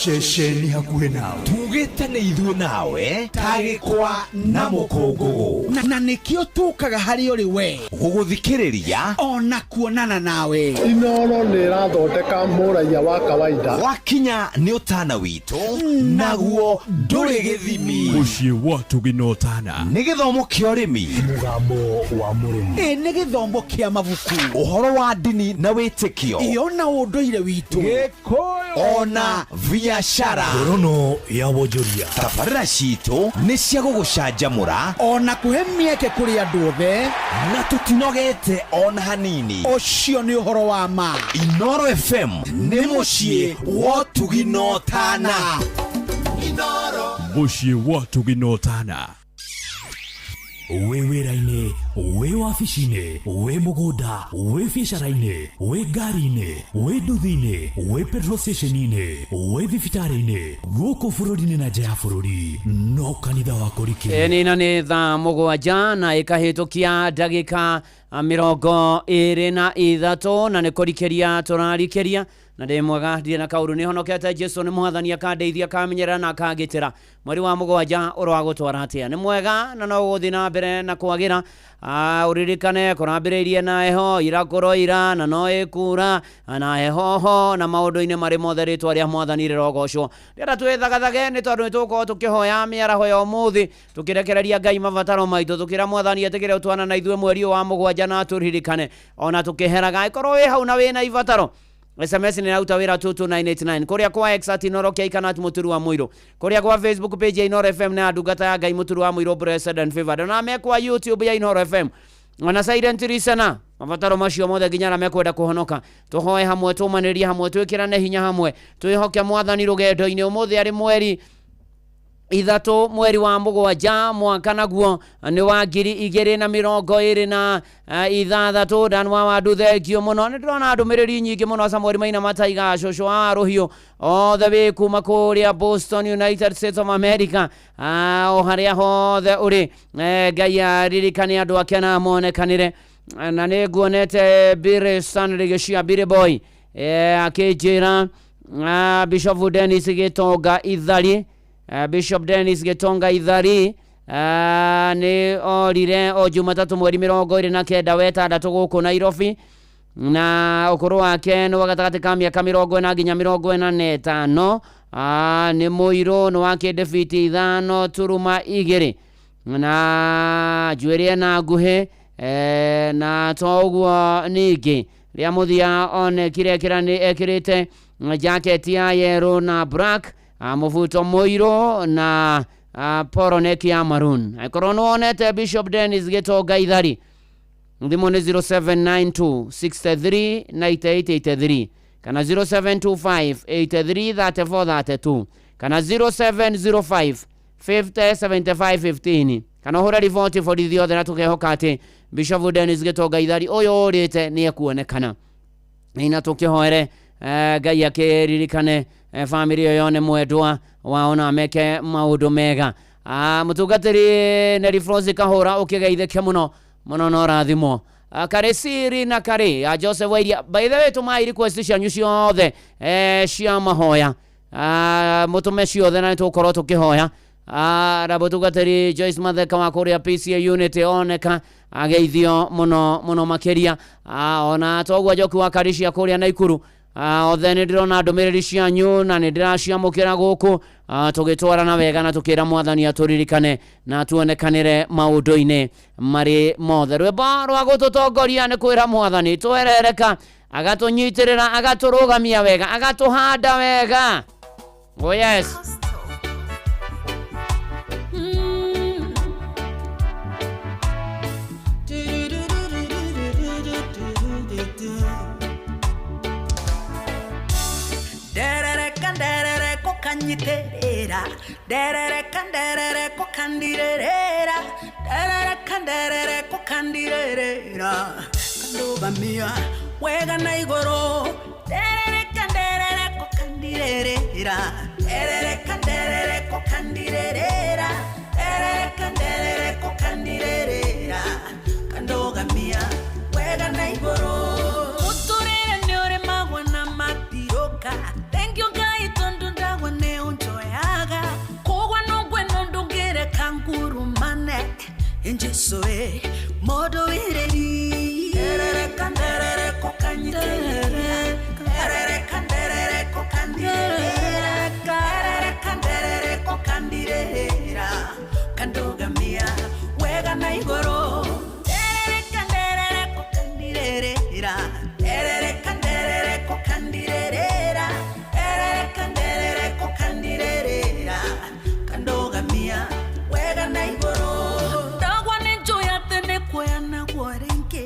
[SPEAKER 6] Ceceni hakuhĩ nawe tugĩte nĩ ithuĩ nawe tagĩkwa na mũkũngũgũ
[SPEAKER 3] na nĩkĩo tũkaga harĩ ũrĩ we
[SPEAKER 6] gũgũthikĩrĩria
[SPEAKER 3] ona kuonana nawe.
[SPEAKER 5] Inoro nĩ ĩrathondeka mũraiya wa kawaida.
[SPEAKER 6] Wakinya nĩ ũtana witũ naguo ndũrĩ gĩthimi.
[SPEAKER 7] Mũciĩ wa Tugi na Ũtana
[SPEAKER 6] nĩ gĩthomo kĩa ũrĩmi,
[SPEAKER 7] mũgambo wa mũrĩmi,
[SPEAKER 3] ĩ nĩ gĩthomo kĩa mabuku,
[SPEAKER 6] ũhoro wa ndini na wĩtĩkio,
[SPEAKER 3] ĩyo na ũndũire witũ,
[SPEAKER 6] Gĩkũyũ ona biashara.
[SPEAKER 7] Ngorono ya wonjoria.
[SPEAKER 6] Tabarĩra citũ nĩ cia gũgũcanjamũra
[SPEAKER 3] ona kũhe mĩeke kũrĩ andũ othe,
[SPEAKER 6] na tũtinogete ona hanini.
[SPEAKER 3] Ũcio nĩ ũhoro wa ma.
[SPEAKER 6] Inoro FM nĩ mũciĩ wa ũtugi na ũtana.
[SPEAKER 7] Mũciĩ wa Ũtugi na Ũtana. Wĩ wĩra-inĩ, wĩ wabici-inĩ, wĩ mũgũnda, wĩ biacara-inĩ, wĩ ngari-inĩ, wĩ nduthi-inĩ, wĩ petrol station-inĩ, wĩ thibitarĩ-inĩ, gũkũ bũrũri-inĩ na nja ya bũrũri, no kanitha wa Kũriki.
[SPEAKER 29] Ĩni na nĩ thaa 7 na ĩkahĩtũkia ndagĩka 23 na nĩ kũrikĩria tũrarikĩria na ndĩ mwega ndirĩ na kaũru, nĩ honokete. Jesu nĩ mwathani akandeithia akamenyerera na akangitĩra. Mweri wa 7 ũragũtwara atĩa? Nĩ mwega na no ũgũthiĩ na mbere na kwagĩra. Ũririkane kũrambĩrĩirie na heho ira kũroira na no ĩkura na heho ho na maũndũ-inĩ marĩ mothe rĩtwa rĩa mwathani rĩrogocwo. Ndĩrenda twĩthagathage nĩ tondũ nĩ tũgũkorwo tũkĩhoya mĩaraho ya ũmũthĩ, tũkĩrekereria Ngai mabataro maitũ, tũkĩra mwathani etĩkĩre ũtwana na ithuĩ mweri ũyũ wa 7 na atũririkane ona tũkĩheraga. Ĩkorwo wĩ hau na wĩna ibataro, SMS ni rauta wira 22989 kuria kwa X at Inoro K kana at Muturu wa Muiru, kuria kwa Facebook page ya Inoro FM na ndungata ya Ngai Muturu wa Muiru blessed and favored, na me kwa YouTube ya Inoro FM ona silent listener. Mabataro macio mothe nginya arĩa mekwenda kũhonoka, tũhoe hamwe, tũmanĩrie hamwe, twĩkĩrane hinya hamwe, twĩhoke mwathani rũgendo-inĩ. Ũmũthĩ arĩ mweri 3 mweri wa 7 mwaka naguo nĩ wa 2026. Dan wa wandu thengio mũno, nĩ ndĩrona ndũmĩrĩri nyingĩ mũno. Samuel Maina Mataiga, cũcũ wa rũhiũ othe wĩ kuma kũrĩa Boston, United States of America, o harĩa hothe ũrĩ, Ngai aririkane andũ ake na monekanĩre. Na nĩ nguonete Billy Stanley Gĩcia, Billy Boy, akĩnjĩra Bishop Dennis Gĩtonga Ithari, Bishop Dennis Gĩtonga Ithari nĩ orire o Jumatatũ mweri 29 wetandatũ gũkũ Nairobi, na ũkũrũ wake nĩ wa gatagatĩ ka mĩaka 40 nginya 45. Nĩ mũirũ, nĩ wa kĩndĩ fiti 5.2 na njuĩrĩ ena nguhĩ, na to ũguo ningĩ rĩa mũthia onekire ekĩrĩte jaketi ya yellow na black, mũbuto mũirũ na polo neck ya maroon. Angĩkorwo nĩ wonete Bishop Dennis Gĩtonga Ithari, thimũ nĩ 0792 63 9883 kana 0725 83 34 32 kana 0705 50 75 15 kana ũhũre riboti borithi othe, na tũkehoka atĩ Bishop Dennis Gĩtonga Ithari ũyũ ũrĩte nĩ ekuonekana. Ina tũkĩhoere Ngai akĩririkane famĩlĩ ĩyo yone mwendwa wao na meke maũndũ mega. Mũtungatĩri Neri Frozi Kahũra, ũkĩgeithĩke mũno mũno na ũrathimwo. Karĩ siri na karĩ ya Joseph Wairia. By the way, tũmai request cianyu ciothe cia mahoya, mũtũme ciothe na nĩtũgũkorwo tũkĩhoya. Na mũtungatĩri Joyce Matheka wa kũrĩa PCA unit oneka ageithio mũno mũno makĩria. Ona toguo Njoki wa Karĩcia kũrĩa Naikuru, othe nĩ ndĩrona ndũmĩrĩri cianyu na nĩ ndĩraciamũkĩra gũkũ, tũgĩtwarana wega na tũkĩra mwathani atũririkane na tuonekanĩre maũndũ-inĩ marĩ mothe. Rwĩmbo rwa gũtũtongoria nĩ kwĩra mwathani twerereka, agatũnyitĩrĩra, agatũrũgamia wega, agatũhanda wega. Oh yes.
[SPEAKER 27] Kanyiterera Derereka nderereko kandirerera Derereka nderereko kandirerera Kandugamia wega na igoro Derereka nderereko kandirerera Derereka nderereko kandirerera Derereka nderereko kandirerera Kandugamia wega na igoro Muturire ni uremagwa na matiroka Thank you Ngai tondu ndagwa ni unjoyaga Kogwa nongwe nondungire kangurumane Injesu e modo ireri Erereka nderereko kanyiterera Erereka nderereko kandirera Erereka nderereko kandirera Kandugamia wega na igoro Erereka nderereko kandirera Erereka nderereko kandirera Erereka nderereko kandirera Kandugamia wega na igoro Ndagwa nĩ njũĩ atĩ nĩ kuoya naguo rĩngĩ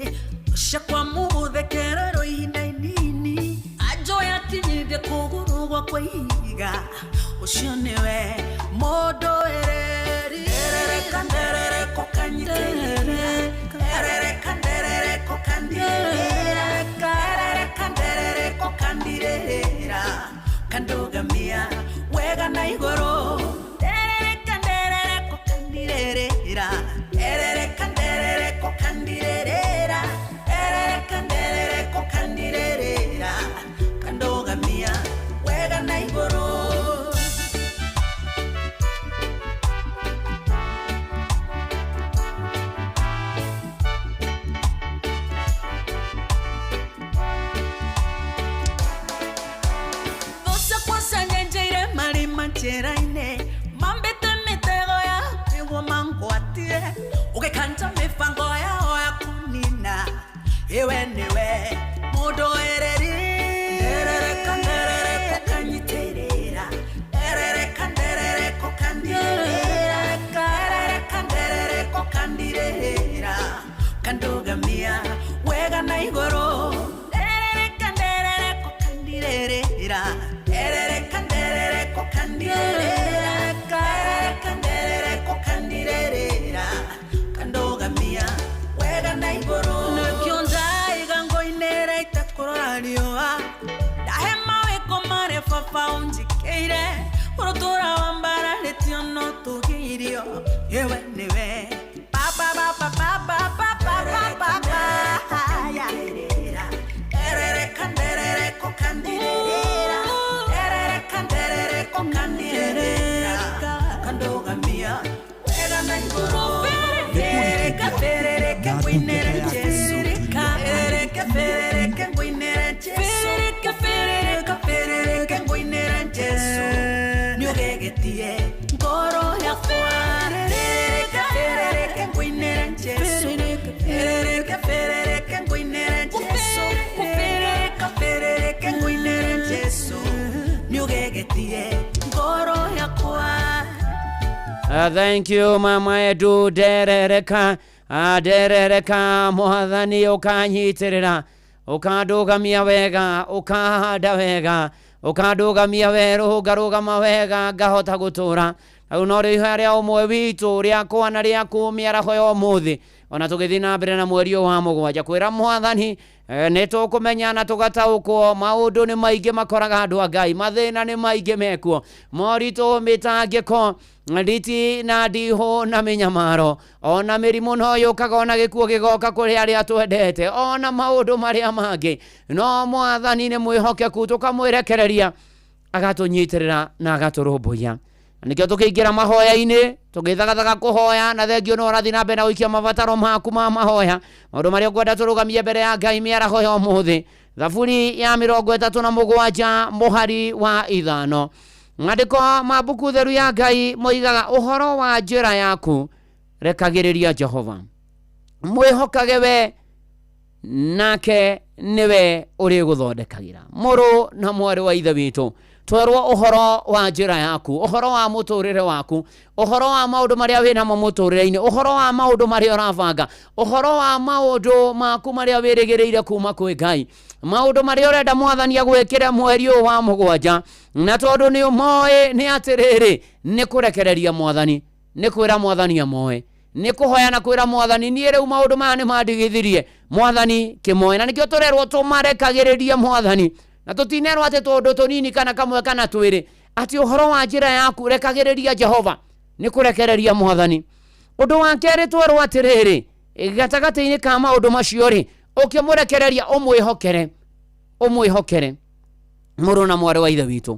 [SPEAKER 27] Ũcakwa mũgũthekererwo ihinda inini Anjũĩ akinyithie kũgũrũ gwakwa ihiga Ũcio nĩwe mũndũ ĩreri Erereka nderereko kanyitĩrĩra Erereka nderereko kandirĩrĩra Erereka nderereko kandirĩrĩra Kandugamia wega na igũrũ Nderereka nderereko kandirĩrĩra Erereka nderereko kandirĩrĩra Erereka nderereko kandirĩrĩra Kandugamia wega na igũrũ Those kwansanyenjeire marima njĩra-inĩ mambĩte mĩtego ya nĩguo mangwatie ũgĩkanja mĩbango yao ya kũnina iwe nĩwe mũndũ ĩreri Nderereka nderereko kanyitĩrĩra Nderereka nderereko kandirĩrĩra Nderereka nderereko kandirĩrĩra Kandugamia wega na igũrũ Nderereka nderereko kandirĩrĩra Nderereka nderereko kandirĩrĩra Nderereka nderereko kandirĩrĩra Kandugamia wega na igũrũ Nĩkĩo ndaiga ngoinĩra itakũrora riũa Ndahe mawĩko marĩa baba ũnjĩkĩire Ũrũtũra wa mbararĩtio no tũgĩirio Iwe nĩwe Baba baba baba baba baba Nderereka nderereko kandirĩrĩra Nderereka nderereko kandirĩrĩra Kandugamia wega na igũrũ Ferereka ferereka ngũinĩre Jesu Ferereka ferereka ngũinĩre Jesu Ferereka ferereka ferereka ngũinĩre Jesu Nĩũgegetie ngoro yakwa Ferereka ferereka ngũinĩre Jesu Ferereka ferereka ngũinĩre Jesu Ferereka ferereka ngũinĩre Jesu Nĩũgegetie ngoro yakwa
[SPEAKER 29] Thank you mama Edu nderereka nderereka mwathani ũkanyitĩrĩra ũkandũgamia wega ũkahanda wega ũkandũgamia werũ ngarũgama wega ngahota gũtũra rĩu no rĩo ihoya rĩa ũmwe witũ rĩakwa na rĩaku mĩaraho ya ũmũthĩ ona tũgĩthiĩ na mbere na mweri ũyũ wa mũgwanja kwĩra mwathani nĩ tũkũmenya na tũgataũkwo maũndũ nĩ maingĩ makoraga andũ a Ngai mathĩna nĩ maingĩ mekuo moritũ mĩtangĩko nditi na ndihũ na mĩnyamaro ona mĩrimũ no yũkaga ona gĩkuũ gĩgoka kũrĩ arĩa twendete ona maũndũ marĩa mangĩ no mwathani nĩ mwĩhokeku tũkamwĩrekereria agatũnyitĩrĩra na agatũrũmbũiya nikio tukiingira mahoya-inĩ tũgĩthagathaga kũhoya na thengio no ũrathiĩ na mbere na gũikia mabataro maku ma mahoya maũndũ marĩa ũkwenda tũrũgamie mbere ya Ngai mĩaraho ya ũmũthĩ Thaburi ya 37 mũhari wa 5 Maandĩko ma mbuku theru ya Ngai moigaga ũhoro wa njĩra yaku rekagĩrĩria Jehova mwĩhokage we nake nĩwe ũrĩgũthondekagĩra mũrũ na mwarĩ wa ithe witũ Twerwo ũhoro wa njĩra yaku, ũhoro wa mũtũrĩre waku, ũhoro wa maũndũ marĩa wĩnamo mũtũrĩre-inĩ, ũhoro wa maũndũ marĩa ũrabanga, ũhoro wa maũndũ maku marĩa wĩrĩgĩrĩire kuma kwĩ Ngai, maũndũ marĩa ũrenda mwathani agwĩkĩre mweri ũyũ wa mũgwanja. Na tondũ nĩ ũmoĩ nĩ atĩrĩrĩ, nĩ kũrekereria mwathani, nĩ kwĩra mwathani amoe, nĩ kũhoya na kwĩra mwathani niĩ rĩu maũndũ maya nĩ mandigithirie, mwathani kĩmoe. Na nĩkĩo tũrerwo tũmarekagĩrĩrie mwathani, na tũtinerwo atĩ tũndũ tũnini kana kamwe kana twĩrĩ, atĩ ũhoro wa njĩra yaku rekagĩrĩria Jehova, nĩ kũrekereria mwathani. Ũndũ wa kerĩ twerwo atĩrĩrĩ, gatagatĩ-inĩ ka maũndũ macio rĩ, ũkĩmũrekereria ũmwĩhokere, ũmwĩhokere mũrũ na mwarĩ wa ithe witũ,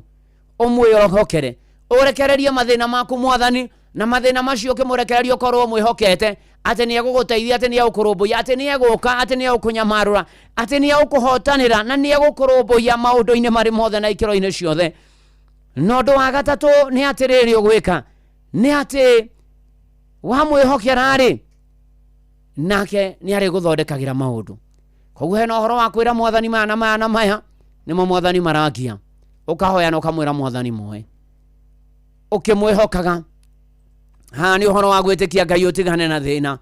[SPEAKER 29] ũmwĩhokere, ũrekererie mathĩna maku mwathani, na mathĩna macio ũkĩmũrekereria ũkorwo ũmwĩhokete atĩ nĩ egũgũteithia, atĩ nĩ egũkũrũmbũiya, atĩ nĩ egũka, atĩ nĩ egũkũnyamarũra, atĩ nĩ egũkũhotanĩra, na nĩ egũkũrũmbũiya maũndũ-inĩ marĩ mothe na ikĩro-inĩ ciothe. Na ũndũ wa gatatũ nĩ atĩrĩrĩ ũgwĩka nĩ atĩ wamwĩhokera rĩ, nake nĩ arĩgũthondekagĩra maũndũ. Koguo hena ũhoro wa kwĩra mwathani maya na maya na maya nĩmo mwathani marangia, ũkahoya na ũkamwĩra mwathani moe ũkĩmwĩhokaga. Haha nĩ ũhoro wa gwĩtĩkia Ngai ũtigane na thĩna.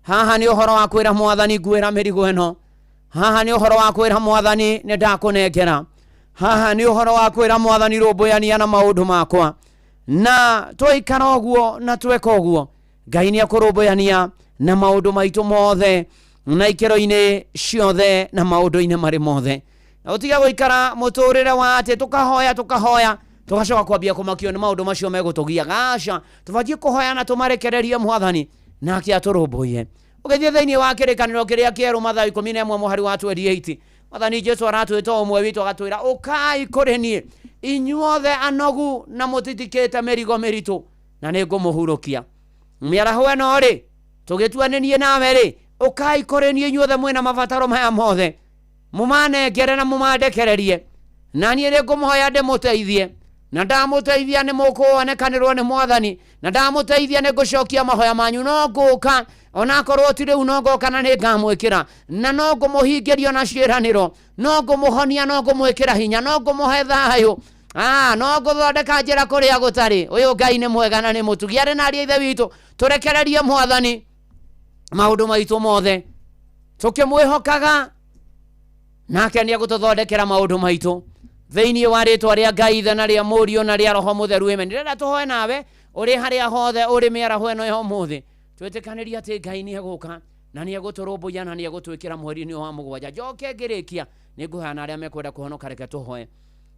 [SPEAKER 29] Haha nĩ ũhoro wa kwĩra mwathani nguĩra mĩrigo ĩno. Haha nĩ ũhoro wa kwĩra mwathani nĩ ndakũnengera. Haha nĩ ũhoro wa kwĩra mwathani rũmbũyania na maũndũ makwa. Na twaikara ũguo na tweka ũguo, Ngai nĩ ekũrũmbũyania na maũndũ maitũ mothe na ikĩro-inĩ ciothe na maũndũ-inĩ marĩ mothe. Na ũtige gũikara mũtũrĩre wa atĩ tũkahoya tũkahoya tũgacoka kwambia kũmakio nĩ maũndũ macio megũtũgia. Gaca, tũbatiĩ kũhoya na tũmarekererie mwathani nake atũrũmbũiye. Ũgĩthiĩ thĩinĩ wa kĩrĩkanĩro kĩrĩa kĩerũ Mathayo 11 mũhari wa 28, mwathani Jesu aratwĩta ũmwe witũ agatwĩra, ũkai kũrĩ niĩ inyuothe anogu na mũtitikĩte mĩrigo mĩritũ, na nĩ ngũmũhurũkia. Mĩaraho ĩno rĩ, tũgĩtua nĩ niĩ nawe rĩ, ũkai kũrĩ niĩ inyuothe mwĩna mabataro maya mothe, mũmanengere na mũmandekererie, na niĩ nĩ ngũmũhoya ndĩmũteithie, na ndamũteithia nĩ mũkũonekanĩrwo nĩ mwathani, na ndamũteithia nĩ ngũcokia mahoya manyu. No ngũka onakorwo ti rĩu, no ngoka na nĩ ngamwĩkĩra, na no ngũmũhingĩria na ciĩranĩro, no ngũmũhonia, no ngũmwĩkĩra hinya, no ngũmũhe thayũ, no ngũthondeka njĩra kũrĩa gũtarĩ. Ũyũ Ngai nĩ mwega na nĩ mũtugi. Arĩ na ariũ a ithe witũ, tũrekererie mwathani maũndũ maitũ mothe tũkĩmwĩhokaga, nake nĩ egũtũthondekera maũndũ maitũ thĩinĩ wa rĩtwa rĩa Ngai Ithe na rĩa Mũriũ na rĩa Roho Mũtheru. Amen. Ndĩrenda tũhoe nawe ũrĩ harĩa hothe ũrĩ mĩaraho ĩno ya ũmũthĩ, twĩtĩkanĩrie atĩ Ngai nĩ egũka na nĩ egũtũrũmbũiya na nĩ egũtwĩkĩra mweri-inĩ wa mũgwanja. Njoke ngĩrĩkia nĩ ngũhoya na arĩa mekwenda kũhonoka, reke tũhoe.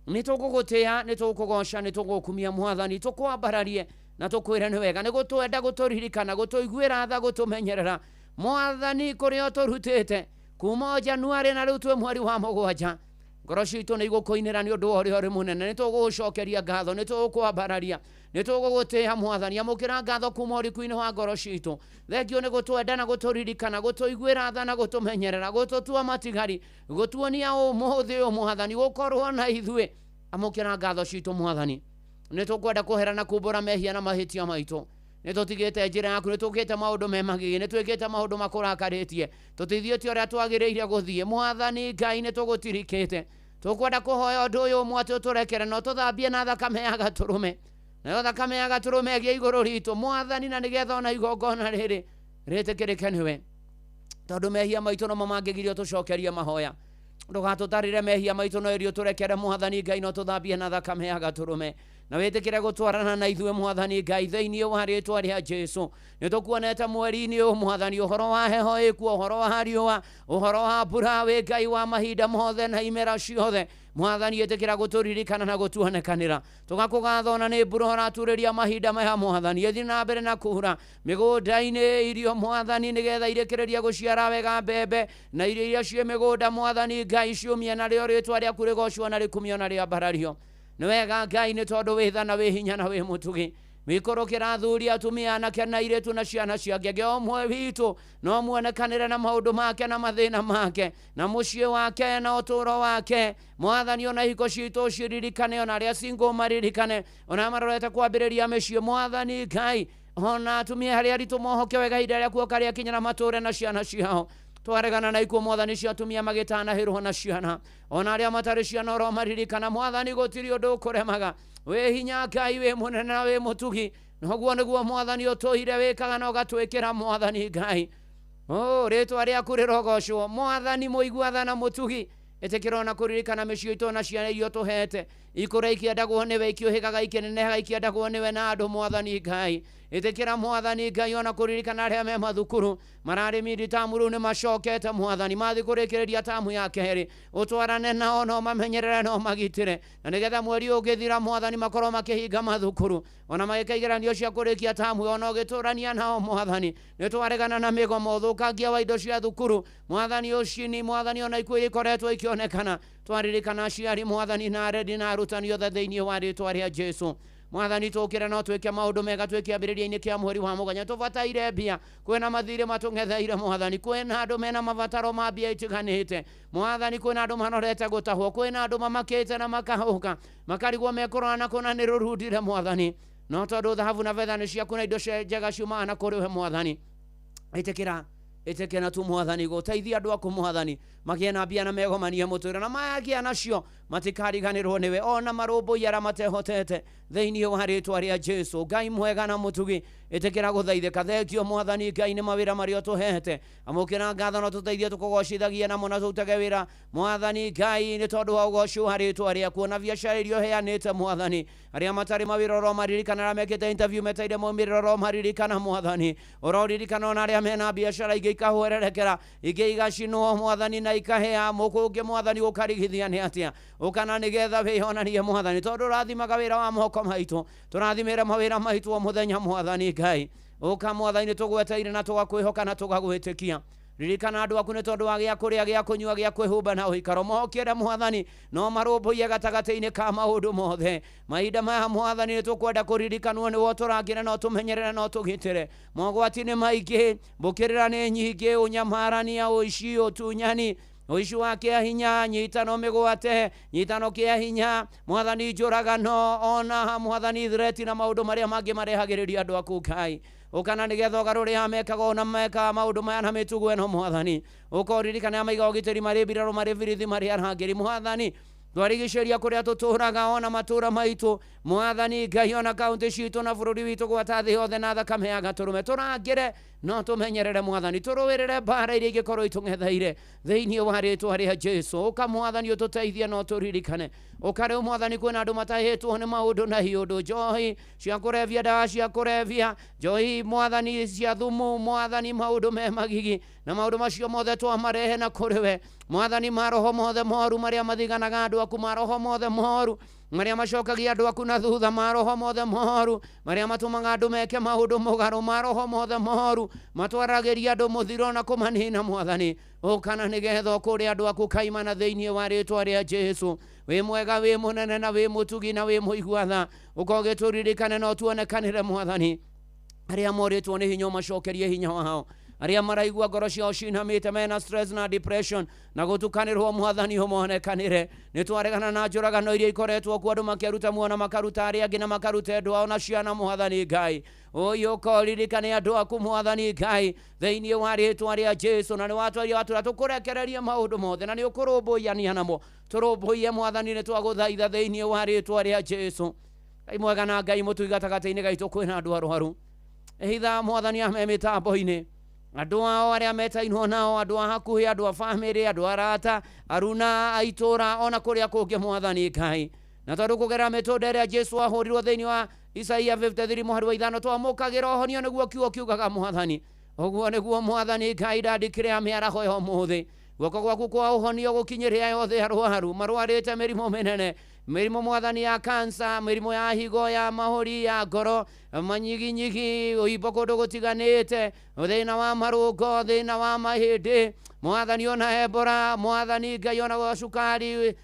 [SPEAKER 29] Nĩ tũgũgũtĩĩa, nĩ tũgũkũgoca, nĩ tũgũkumia mwathani, tũkwambararie na tũkwĩre nĩ wega, nĩ gũtwenda, gũtũririkana, gũtũiguĩra tha, gũtũmenyerera mwathani kũrĩa ũtũrutĩte kuma o Januarĩ na rĩu twĩ mweri wa mũgwanja. Ngoro citũ nĩ igũkũinĩra nĩ ũndũ wa ũrĩa ũrĩ mũnene. Nĩ tũgũgũcokeria ngatho, nĩ tũgũkwambararia, nĩ tũgũgũtĩĩa mwathani. Amũkĩra ngatho kuma ũriku-inĩ wa ngoro citũ. Thengio nĩ gũtwenda na gũtũririkana, gũtũiguĩra tha na gũtũmenyerera, gũtũtua matigari, gũtuonia ũmũthĩ ũyũ mwathani, gũkorwo na ithuĩ. Amũkĩra ngatho citũ mwathani. Nĩ tũkwenda kũhera na kumbũra mehia na mahĩtia maitũ. Nĩ tũtigĩte njĩra yaku, nĩ tũkĩte maũndũ me magigi, nĩ twĩkĩte maũndũ makũrakarĩtie, tũtithiĩte ũrĩa twagĩrĩire gũthiĩ. Mwathani Ngai, nĩ tũgũtirikĩte. Tũkwenda kũhoya ũndũ ũyũ ũmwe, atĩ ũtũrekere na ũtũthambie na thakame ya gatũrũme, nayo thakame ya gatũrũme ĩgĩe igũrũ ritũ mwathani, na nĩgetha ona igongona rĩrĩ rĩtĩkĩrĩke nĩwe, tondũ mehia maitũ nomo mangĩgirio tũcokerie mahoya. Ndũgatũtarĩre mehia maitũ, no ĩrĩ ũtũrekere mwathani Ngai, no tũthambie na thakame ya gatũrũme, na wĩtĩkĩre gũtwarana na ithuĩ mwathani Ngai thĩinĩ wa rĩtwa rĩa Jesu. Nĩ tũkuonete mweri-inĩ ũyũ mwathani, ũhoro wa heho ĩkuo, ũhoro wa riũa, ũhoro wa mbura, wĩ Ngai wa mahinda mothe na imera ciothe. Mwathani, ĩtĩkĩra gũtũririkana na gũtuonekanĩra. Tũgakũgatha ona nĩ mbura ũraturĩria mahinda maya mwathani, ĩthiĩ na mbere na kura mĩgũnda-inĩ irio mwathani, nĩgetha irĩkĩrĩrie gũciara wega mbembe na irio iria ciĩ mĩgũnda mwathani Ngai ciũmie, na rĩo rĩtwa rĩaku rĩgocwo na rĩkumio na rĩambarario. Nĩ wega Ngai, nĩ tondũ wĩ tha na wĩ hinya na wĩ mũtugi. Wikũrũkĩra athuri, atumia, anake na airĩtu na ciana cia ngenge, o ũmwe witũ no muonekanĩre na maũndũ make na mathĩna make na mũciĩ wake na ũtũũro wake mwathani. Ona ihiko citũ ciririkane, ona arĩa single maririkane, ona arĩa marorete kwambĩrĩria mĩciĩ mwathani Ngai, ona atumia arĩa aritũ mohoke wega ihinda rĩa kuoka rĩakinya na matũũre na ciana ciao. Twaregana na ikuo mwathani cia atumia magĩtanahĩrwo na ciana ona arĩa matarĩ ciana oro maririkana mwathani gũtirĩ ũndũ ũkũremaga. Wĩ hinya Ngai, wĩ mũnene na wĩ mũtugi, noguo nĩguo mwathani ũtũire wĩkaga na ũgatwĩkĩra mwathani Ngai. O rĩtwa rĩaku rĩrogocwo mwathani mũigua tha na mũtugi. Ĩtĩkĩra ona kũririkana mĩciĩ itũ na ciana iria ũtũhete ikũra ikĩendagwo nĩwe, ikĩũhĩgaga ikĩnenehaga ikĩendagwo nĩwe na andũ mwathani Ngai. Ĩtĩkĩra mwathani Ngai ona kũririkana arĩa me mathukuru mararĩ mindi tamu rĩu nĩmacokete mwathani mathiĩ kũrĩkĩrĩria tamu ya kerĩ, ũtwarane nao no mamenyerere no magitĩre, na nĩgetha mweri ũngĩthira mwathani makorwo makĩhinga mathukuru ona magĩka igeranio cia kũrĩkia tamu, ona ũgĩtũrania nao mwathani. Nĩtwaregana na mĩgomo, ũthũkangia wa indo cia thukuru mwathani, ũcini mwathani, ona ikuũ iria ikoretwo ikĩonekana. Twaririkana aciari mwathani na areri na arutani othe thĩinĩ wa rĩtwa rĩa Jesu. Mwathani tũkĩre no twĩke maũndũ mega twĩ kĩambĩrĩria-inĩ kĩa mweri wa mũgwanja. Tũbataire mbia, kwĩna mathirĩ matũng'etheire mwathani, kwĩna andũ mena mabataro ma mbia itiganĩte mwathani, kwĩna andũ manorete gũtahwo, kwĩna andũ mamakĩte na makahũka makarigwo mekũrora na kũna nĩ rũrundire mwathani, no tondũ thahabu na betha nĩ ciaku na indo njega ciumaga na kũrĩ we mwathani. Ĩtĩkĩra ĩtĩkĩra tu mwathani gũteithia andũ aku mwathani magĩe na mbia na megomanie mũtũrĩre, na magĩa nacio matikariganĩrwo nĩwe ona marũmbũiya arĩa matehotete thĩinĩ wa rĩtwa rĩa Jesu. Ngai mwega na mũtugi, ĩtĩkĩra gũthaithĩka. Thengio mwathani Ngai nĩ mawĩra marĩa ũtũhete, amũkĩra ngatho na tũteithie tũkũgocithagie namo na tũrutage wĩra mwathani Ngai nĩ tondũ wa ũgoci wa rĩtwa rĩaku, ona biacara iria ũheanĩte mwathani. Arĩa matarĩ mawĩra ũromaririkana, arĩa mekĩte interview meteire maumĩrĩro ũromaririkana mwathani, ũroririkana ona arĩa mena biacara ingĩ ikahwererekera, ingĩ igacinwo mwathani na ikahĩa, mũkũngĩ mwathani ũkarigithia nĩ atĩa, ũkana nĩgetha wĩyonanie mwathani, tondũ ũrathimaga wĩra wa moko maitũ, tũrathimĩre mawĩra maitũ o mũthenya mwathani Ngai. Ũka mwathani tũgweteire na tũgakwĩhoka na tũgagwĩtĩkia. Ririkana andũ aku nĩ tondũ wa gĩa kũrĩa, gĩa kũnyua, gĩa kwĩhumba na ũikaro. Mokĩre mwathani no marũmbũiye gatagatĩ-inĩ ka maũndũ mothe. Mahinda maya mwathani nĩ tũkwenda kũririkanwo nĩwe, ũtũrangĩre na ũtũmenyerere na ũtũgitĩre. Mogwati nĩ maingĩ, mbũkĩrĩra nĩ nyingĩ, ũnyamarania, ũici, ũtunyani, ũici wa kĩa hinya, nyitano mĩgwate, nyitano kĩa hinya mwathani, njũragano, ona mwathani thireti na maũndũ marĩa mangĩ marehagĩrĩria andũ aku Ngai. Ũkana nĩgetha ũgarũre mekaga ona mekaga maũndũ maya na mĩtugo ĩno mwathani. Ũka ũririkane arĩa maigaga ũgitĩri marĩ mbirarũ, marĩ birithi, marĩ arangĩri mwathani. Twarigicĩria kũrĩa tũtũraga ona matũra maitũ mwathani Ngai, ona kaũntĩ citũ na bũrũri witũ, gwata thĩ yothe na thakame ya gatũrũme. Tũrangĩre no tũmenyerere mwathani, tũrũĩrĩre mbara iria ingĩkorwo itũng'etheire thĩinĩ wa rĩtwa rĩa Jesu. Ũka mwathani ũtũteithie no tũririkane. Ũka rĩu mwathani, kwĩna andũ matahĩtwo nĩ maũndũ na hiũndũ, njohi cia kũrebia, ndawa cia kũrebia, njohi mwathani cia thumu mwathani, maũndũ me magigi na maũndũ macio mothe twamarehe na kũrĩ we mwathani. Maroho mothe moru marĩa mathiganaga andũ aku, maroho mothe moru marĩa macokagia andũ aku na thutha, maroho mothe moru marĩa matũmaga andũ meke maũndũ mũgarũ, maroho mothe moru matwaragĩria andũ mũthiro na kũmanina mwathani. Ũkana nĩgetha ũkũrĩ andũ aku kaimana thĩinĩ wa rĩtwa rĩa Jesu. Wĩ mwega, wĩ mũnene na wĩ mũtugi na wĩ mũigua tha, ũka ũgĩtũririkane na ũtuonekanĩre mwathani. Arĩa morĩtwo nĩ hinya ũmacokerie hinya wao, arĩa maraigua ngoro ciao cinamĩte mena stress na depression na gũtukanĩrwo mwathani ũmonekanĩre. Nĩ twaregana na njũragano iria ikoretwo kuo, andũ makĩruta muona, makaruta arĩa angĩ na makaruta endwa ao na ciana mwathani Ngai. Ũyũ ũka ũririkane andũ aku mwathani Ngai thĩinĩ wa rĩtwa rĩa Jesu. Na nĩ watwaria watũra tũkũrekererie maũndũ mothe na nĩ ũkũrũmbũiania namo, tũrũmbũiye mwathani, nĩ twagũthaitha thĩinĩ wa rĩtwa rĩa Jesu. Ngai mwega na Ngai mũtugi, gatagatĩ-inĩ gaitũ kwĩna andũ arwaru, hitha mwathani ame mĩtambo-inĩ, andũ ao arĩa metainwo nao, andũ a hakuhĩ, andũ a bamĩrĩ, andũ arata, aruna a itũra, ona kũrĩa kũngĩ mwathani Ngai. Na tondũ kũgerera mĩtũnda ĩrĩa Jesu ahũrirwo thĩinĩ wa Isaia 53 mũhari wa 5, twamũkagĩra ũhonio nĩguo kiugo kiugaga mwathani. Ũguo nĩguo mwathani Ngai ndandĩkĩre mĩaraho ya ũmũthĩ, guoko gwaku kwa ũhonio gũkinyĩre aya othe arwaru marwarĩte mĩrimũ mĩnene, mĩrimũ mwathani ya kansa, mĩrimũ ya higo, ya mahũri, ya ngoro, manyiginyigi, ũimbo kũndũ gũtiganĩte, thĩna wa marũngo, thĩna wa mahĩndĩ mwathani, ona Ebola mwathani Ngai, ona cukari,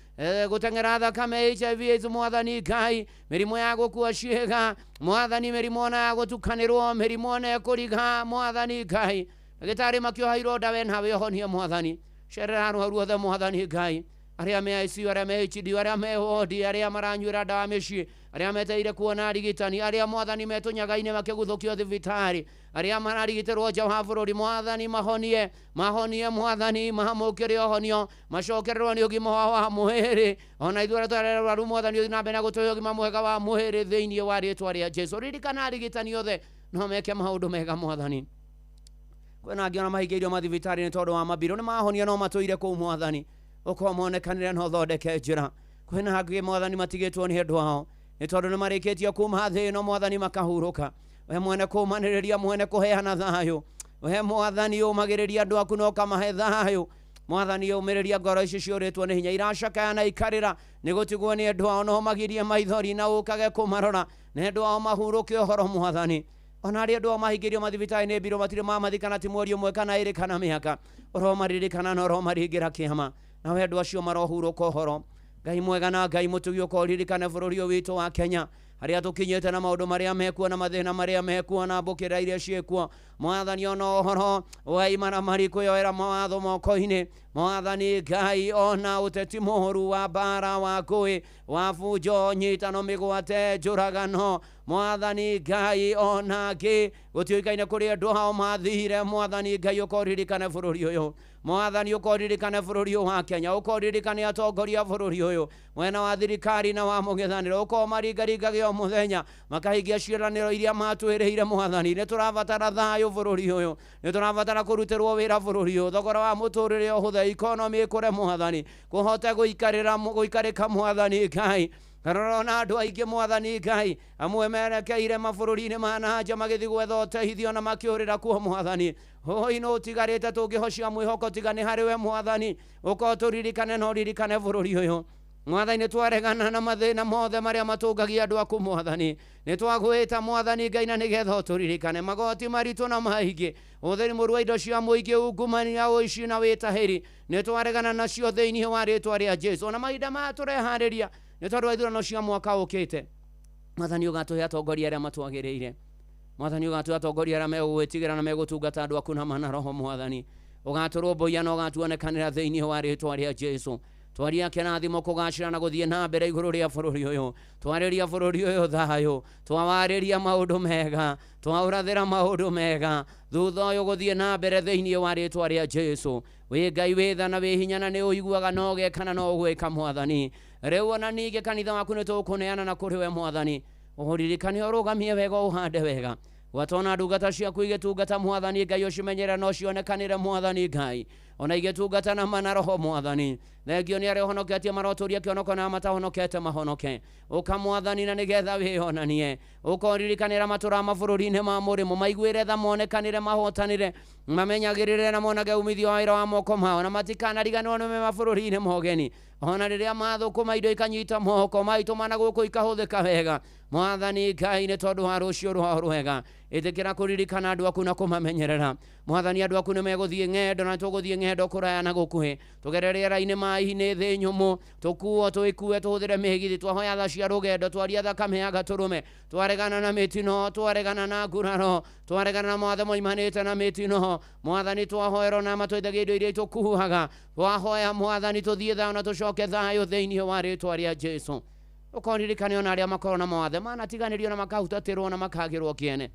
[SPEAKER 29] gũteng'era thakame, HIV AIDS mwathani Ngai, mĩrimũ ya gũkua ciĩga mwathani, mĩrimũ ona ya gũtukanĩrwo, mĩrimũ ona ĩkũriga mwathani Ngai. Ndagĩtarĩ makĩoha ironda, we nawe ũhonie mwathani. Cerera arwaru othe mwathani Ngai. Arĩa me ICU, arĩa me HD, arĩa me wodi, arĩa maranyuĩra ndawa mĩciĩ, arĩa metereire kuona arigitani, arĩa mwathani metũnyaga-inĩ makĩguthũkio thibitarĩ, arĩa mararigitĩrwo nja wa bũrũri, mwathani mahonie, mahonie mwathani, mamũkĩre ũhonio, macokererwo nĩ ũgima wao wa mwĩrĩ. Ona ithuĩ arĩa tũrĩ arwaru mwathani ũthiĩ na mbere na gũtũhe ũgima mwega wa mwĩrĩ thĩinĩ wa rĩtwa rĩa Jesũ. Ririkana arigitani othe no meke maũndũ mega mwathani. Kwĩna angĩ ona mahingĩirio mathibitarĩ nĩ tondũ wa mambirũ, nĩ mahonio no matũire kũu mwathani, ũkorwo monekanĩre na ũthondeke njĩra. Kwĩna angĩ mwathani matigĩtwo nĩ andũ ao nĩ tondũ nĩ marĩkĩtie kuma thĩ ĩno mwathani makahurũka. We mwene kũmanĩrĩria, mwene kũheana thayũ, we mwathani ũmagĩrĩria andũ aku na ũkamahe thayũ. Mwathani ũmĩrĩria ngoro ici ciũrĩtwo nĩ hinya, iracakaya na ikarĩra nĩ gũtigwo nĩ andũ ao, no magirie maithori na ũkage kũmarora nĩ andũ ao mahurũke ũhoro mwathani. Ona arĩa andũ ao mahingĩirio mathibitarĩ nĩ mbirũ matirĩ mamathikana ti mweri ũmwe kana ĩrĩ kana mĩaka, ũromaririkana na ũromaringĩra kĩama, nawe andũ acio marohurũka ũhoro. Ngai mwega na Ngai mũtugi, ũkoririkane bũrũri ũyũ witũ wa Kenya, harĩa tũkinyĩte na maũndũ marĩa mekuo na mathĩna marĩa mekuo na mbũkĩra iria ciĩkuo mwathani. Ona ũhoro wa imaramari kwĩyoera mawatho moko-inĩ mwathani Ngai, ona ũteti mũũru wa mbara wa ngũĩ wa bunjo nyitano mĩgwate njũragano mwathani Ngai, ona ngĩ gũtiũĩkaine kũrĩ andũ ao mathire mwathani Ngai, ũkoririkane bũrũri ũyũ mwathani, ũkoririkane bũrũri ũyũ wa Kenya, ũkoririkane atongoria bũrũri ũyũ mwena wa thirikari na wa mũng'ethanĩro, ũkorwo maringaringage o mũthenya makahingia ciĩranĩro iria matwĩrĩire mwathani. Nĩ tũrabatara thayũ bũrũri ũyũ, nĩ tũrabatara kũrutĩrwo wĩra bũrũri ũyũ, thogora wa mũtũrĩre ũhũthe, ikonomi ĩkũre mwathani, kũhote gũikarĩka mwathani Ngai. Rora ona andũ aingĩ mwathani Ngai, amwe merekeire mabũrũri-inĩ ma na nja magĩthiĩ gwetha ũteithio na makĩũrĩra kuo mwathani. Hoi no ũtigarĩte tũngĩhocia mwĩhoko tiga nĩ harĩ we mwathani, ũkorwo tũririkane na ũririkane bũrũri ũyũ mwathani. Nĩ twaregana na mathĩna mothe marĩa matũngagia andũ aku mwathani, nĩ twagwĩta mwathani Ngai na nĩgetha ũtũririkane. Magoti maritũ na maingĩ, ũtheri mũru wa indo cia mũingĩ, ungumania, ũici na wĩtahĩri, nĩ twaregana nacio thĩinĩ wa rĩtwa rĩa Jesũ. Ona mahinda maya tũreharĩria nĩ tondũ wa ithurano cia mwaka ũkĩte mwathani, ũgatũhe atongoria arĩa matwagĩrĩire mwathani, ũgatũhe atongoria arĩa megũgwĩtigĩra na megũtungata andũ aku na mana roho mwathani, ũgatũrũmbũiya na ũgatuonekanĩra thĩinĩ wa rĩtwa rĩa Jesũ. Twaria kĩrathimo kũgacĩra na gũthiĩ na mbere igũrũ rĩa bũrũri ũyũ, twarĩria bũrũri ũyũ thayũ, twawarĩria maũndũ mega, twaũrathĩra maũndũ mega thutha ũyũ gũthiĩ na mbere thĩinĩ wa rĩtwa rĩa Jesũ. Wĩ Ngai wĩ tha na wĩ hinya na nĩ ũiguaga na ũgeka na ũgwĩka mwathani. Rĩu ona ningĩ kanitha waku nĩ tũkũneana na kũrĩ we mwathani, ũririkane ũrũgamie wega ũhande wega, gwatona ndungata ciaku igĩtungata mwathani Ngai, ũcimenyerere na ũcionekanĩre mwathani Ngai, ona igĩtungata na mana roho mwathani. Thengio nĩ arĩa ũhonoketie marotũria kĩonoko na matahonokete mahonoke, ũka mwathani na nĩgetha wĩonanie, ũkoririkanĩra matũra mabũrũri-inĩ ma mũrĩmo, maiguĩre tha, monekanĩre, mahotanĩre, mamenyagĩrĩre na monage umithio wa wĩra wa moko mao, na matikanariganĩrwo nĩ me mabũrũri-inĩ mogeni. Ona rĩrĩa mathũkũma indo ikanyita moko maitũma na gũkũ ikahũthĩka wega mwathani Ngai, nĩ tondũ wa rũciũ rwao rwega. Ĩtĩkĩra kũririkana andũ aku na kũmamenyerera mwathani. Andũ aku nĩ megũthiĩ ng'endo na tũgũthiĩ ng'endo kũraya na gũkuhĩ, tũgere rĩera-inĩ, maĩ-inĩ, thĩ nyũmũ, tũkuo tũĩkue, tũhũthĩre mĩgithi, twahoya tha cia rũgendo, twaria thakame ya gatũrũme, twaregana na mĩtino, twaregana na nguraro, twaregana na mawatho moimanĩte na mĩtino mwathani. Twahoerwo na matũithagia indo iria itũkuaga, twahoya mwathani tũthiĩ thayũ na tũcoke thayũ thĩinĩ wa rĩtwa rĩa Jesũ. Ũkoririkane ona arĩa makorwo na mawathe manatiganĩrio na makahutatĩrwo na makagĩrwo kĩene,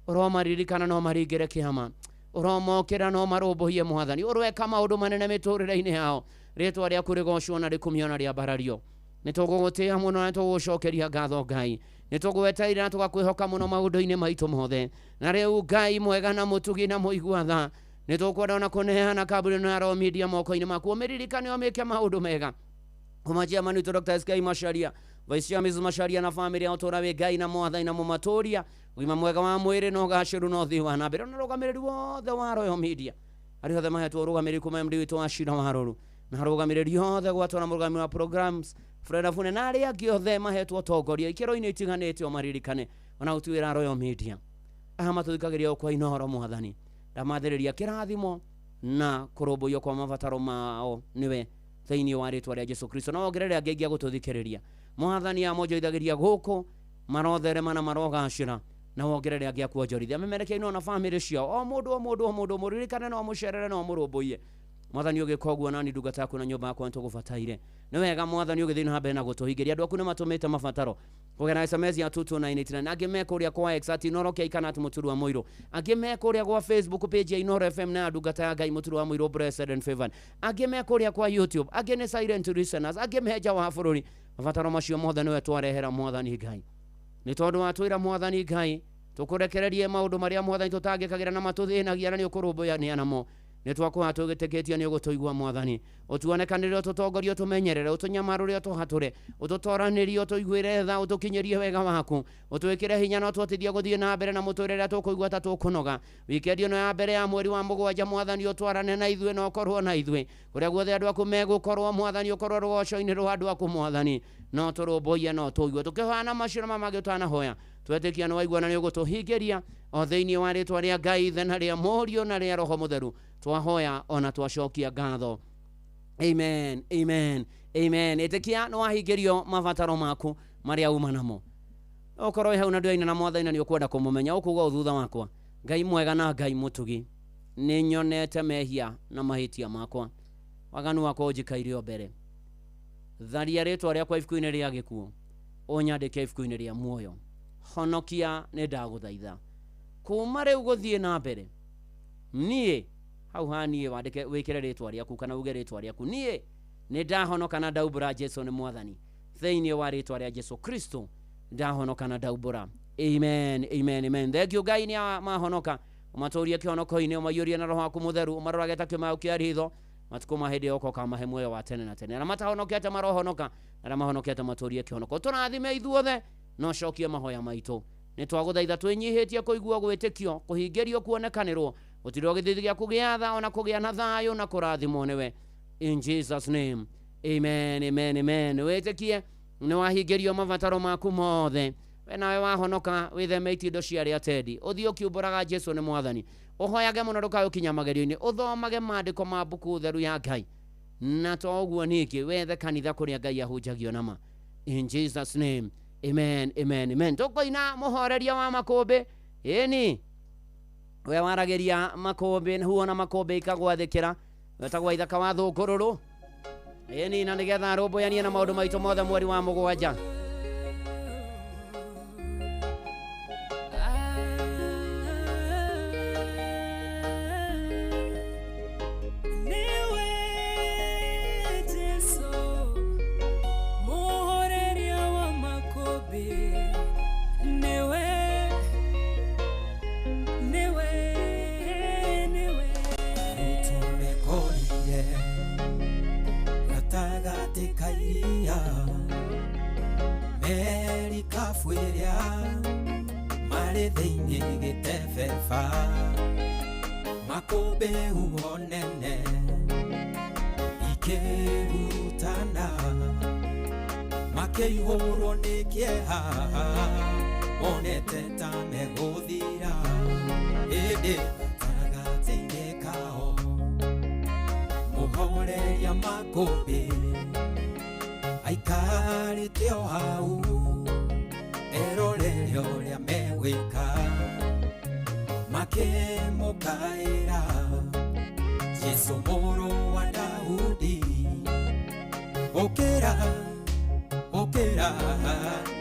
[SPEAKER 29] ũromaririkana no maringĩre kĩama, ũromokĩra no marũmbũiye mwathani, ũroeka maũndũ manene mĩtũrĩre-inĩ yao. Rĩtwa rĩaku rĩgocwo na rĩkumio na rĩambarario. Nĩ tũgũgũtĩĩa mũno na tũgũgũcokeria ngatho Ngai, nĩ tũgwetereire na tũgakwĩhoka mũno maũndũ-inĩ maitũ mothe. Na rĩu Ngai mwega na mũtugi na mũigua tha, nĩ tũkwenda ona kũneana kambuni ĩno ya Royal Media moko-inĩ maku, ũmĩririkane ũmĩke maũndũ mega. Kuma chairman witũ Dr. SK Macharia, Vice Chair Mrs. Macharia na family yao, tũra wĩ Ngai na mwathani na mũmatũria ũgima mwega wa mwĩrĩ na ũgacĩru na ũthii wa na mbere, na rũgamĩrĩri wothe wa Royal Media arĩa othe mahetwo ũrũgamĩrĩri kuma MD witũ wa Shira Warũrũ, na arũgamĩrĩri othe gwatwo na mũrũgamĩrĩri wa programs Fred Afune na arĩa angĩ othe mahetwo ũtongoria ikĩro-inĩ itiganĩte, ũmaririkane ona gũtuĩra Royal Media aha matũthikagĩria kwa Inooro mwathani, ndamathĩrĩria kĩrathimo na kũrũmbũiyo kwa mabataro mao nĩwe thĩinĩ wa rĩtwa rĩa Jesu Kristo. Na wongerere angĩ aingĩ a gũtũthikĩrĩria mwathani, amonjoithagĩria gũkũ marotherema na marogacĩra, na wongerere angĩ a kuonjorithia memerekia-inĩ ona bamĩrĩ ciao, o mũndũ o mũndũ o mũndũ mũririkane na ũmũcerere na ũmũrũmbũiye. Mwathani ũgĩka ũguo nani ndungata yaku na nyũmba yakwa nĩtũgũbataire. Nĩ wega Mwathani ũgĩthiĩ na mbere na gũtũhingĩria. Andũ aku nĩmatũmĩte mabataro kũgerera SMS ya 22989, angĩ me kũrĩa kwa X at Inooro K kana at Mũturu wa Mũirũ, angĩ me kũrĩa gwa Facebook page ya Inooro FM na ya ndungata ya Ngai Mũturu wa Mũirũ Blessed and Favored, angĩ me kũrĩa kwa YouTube, angĩ nĩ silent listeners, angĩ me nja wa bũrũri. Mabataro macio mothe nĩwe twarehera Mwathani Ngai, nĩ tondũ watwĩra Mwathani Ngai tũkũrekererie maũndũ marĩa Mwathani tũtangĩkagĩra na matũthĩnagia na nĩ ũkũrũmbũyania namo. Nĩ twakũha tũgĩtĩkĩtie nĩ ũgũtũigua Mwathani, ũtuonekanĩre, ũtũtongorie, ũtũmenyerere, ũtũnyamarũre, ũtũhatũre, ũtũtoranĩrie, ũtũiguĩre tha, ũtũkinyĩrie wega waku, ũtwĩkĩre hinya na ũtũteithie gũthiĩ na mbere na mũtũrĩre ũrĩa tũkũigua ta tũkũnoga. Wikendi ĩno ya mbere ya mweri wa mũgwanja Mwathani ũtwarane na ithuĩ na ũkorwo na ithuĩ kũrĩa guothe andũ aku megũkorwo. Mwathani ũkorwo rũgoco-inĩ rwa andũ aku Mwathani, no tũrũmbũiye no tũigue tũkĩhoya na macio na mangĩ ũtanahoya. Twetĩkia nĩ waigua na nĩ ũgũtũhingĩria o thĩinĩ wa rĩtwa rĩa Ngai Ithe na rĩa Mũriũ na rĩa Roho Mũtheru twahoya ona twacokia ngatho. Amen, amen, amen. Ĩtĩkia nĩ wahingĩrio mabataro maku marĩa uma namo. Okorwo wĩ hau na ndũraina na Mwathani na nĩ ũkwenda kũmũmenya, ũkuga ũũ thutha wakwa: Ngai mwega na Ngai mũtugi, nĩ nyonete mehia na mahĩtia makwa, waganu wakwa ũnjikaire o mbere. Tharia rĩtwa rĩakwa ibuku-inĩ rĩa gĩkuũ, ũnyandĩke ibuku-inĩ rĩa muoyo. Honokia nĩ ndagũthaitha. Kuma rĩu gũthiĩ na mbere, niĩ hau ha niĩ wandĩke wĩkĩre rĩtwa rĩaku kana uge rĩtwa rĩaku, niĩ nĩ ndahonoka na ndaumbũra Jesu nĩ Mwathani. Thĩinĩ wa rĩtwa rĩa Jesu Kristo ndahonoka na ndaumbũra. Amen, amen, amen. Thank you Ngai nĩ mahonoka, ũmatũrie kĩhonoko-inĩ, ũmaiyũrie na roho waku mũtheru, ũmarorage ta kĩmao kĩa ritho matukũ ma hĩndĩ ĩyo ũkamahe muoyo wa tene na tene. Arĩa matahonokete marohonoka, arĩa mahonokete matũrie kĩhonoko. Tũrathime ithuothe na ũcokie mahoya maitũ. Nĩ twagũthaitha twĩnyihĩtie kũigua gwĩtĩkio, kũhingĩrio, kuonekanĩrwo, gũtirwo gĩthithi gĩaku gĩa tha ona kũgĩa na thayũ na kũrathimwo nĩwe. In Jesus name, amen, amen, amen. Wĩtĩkie nĩ wahingĩrio mabataro maku mothe. We nawe wahonoka, wĩtheme itindo cia arĩa atendi, ũthiĩ ũkiumbũraga Jesu nĩ Mwathani, ũhoyage mũno ndũkae ũkinya magerio-inĩ, ũthomage maandĩko ma mbuku theru ya Ngai, na to ũguo ningĩ wethe kanitha kũrĩa Ngai ahunjagio nama. In Jesus name, amen, amen, amen. Tũkũina mũhoreria wa makũmbĩ. Ĩni we waragĩria makũmbĩ huo na makũmbĩ ikagwathĩkĩra, wetagwo Ithaka wa Thũngũrũrũ. Ĩni na nĩgetha arũmbũyanie na maũndũ maitũ mothe mweri wa mũgwanja.
[SPEAKER 27] Niwe Jesu muhoreria wa makũmbĩ, niwe, niwe, niwe.
[SPEAKER 10] Tũmekorire gatagatĩ ka iria, merikabu ĩrĩa marĩ thĩinĩ gĩtebeba, makũmbĩ huho nene ikĩhurutana, makĩihũrwo nĩ kĩeha, monete ta megũthira, ĩndĩ gatagatĩ-inĩ kao mũhoreria makũmbĩ aikarĩte o hau erorere ũrĩa megwĩka, makĩmũkaĩra Jesu mũrũ wa Daudi, ũkĩra, ũkĩra,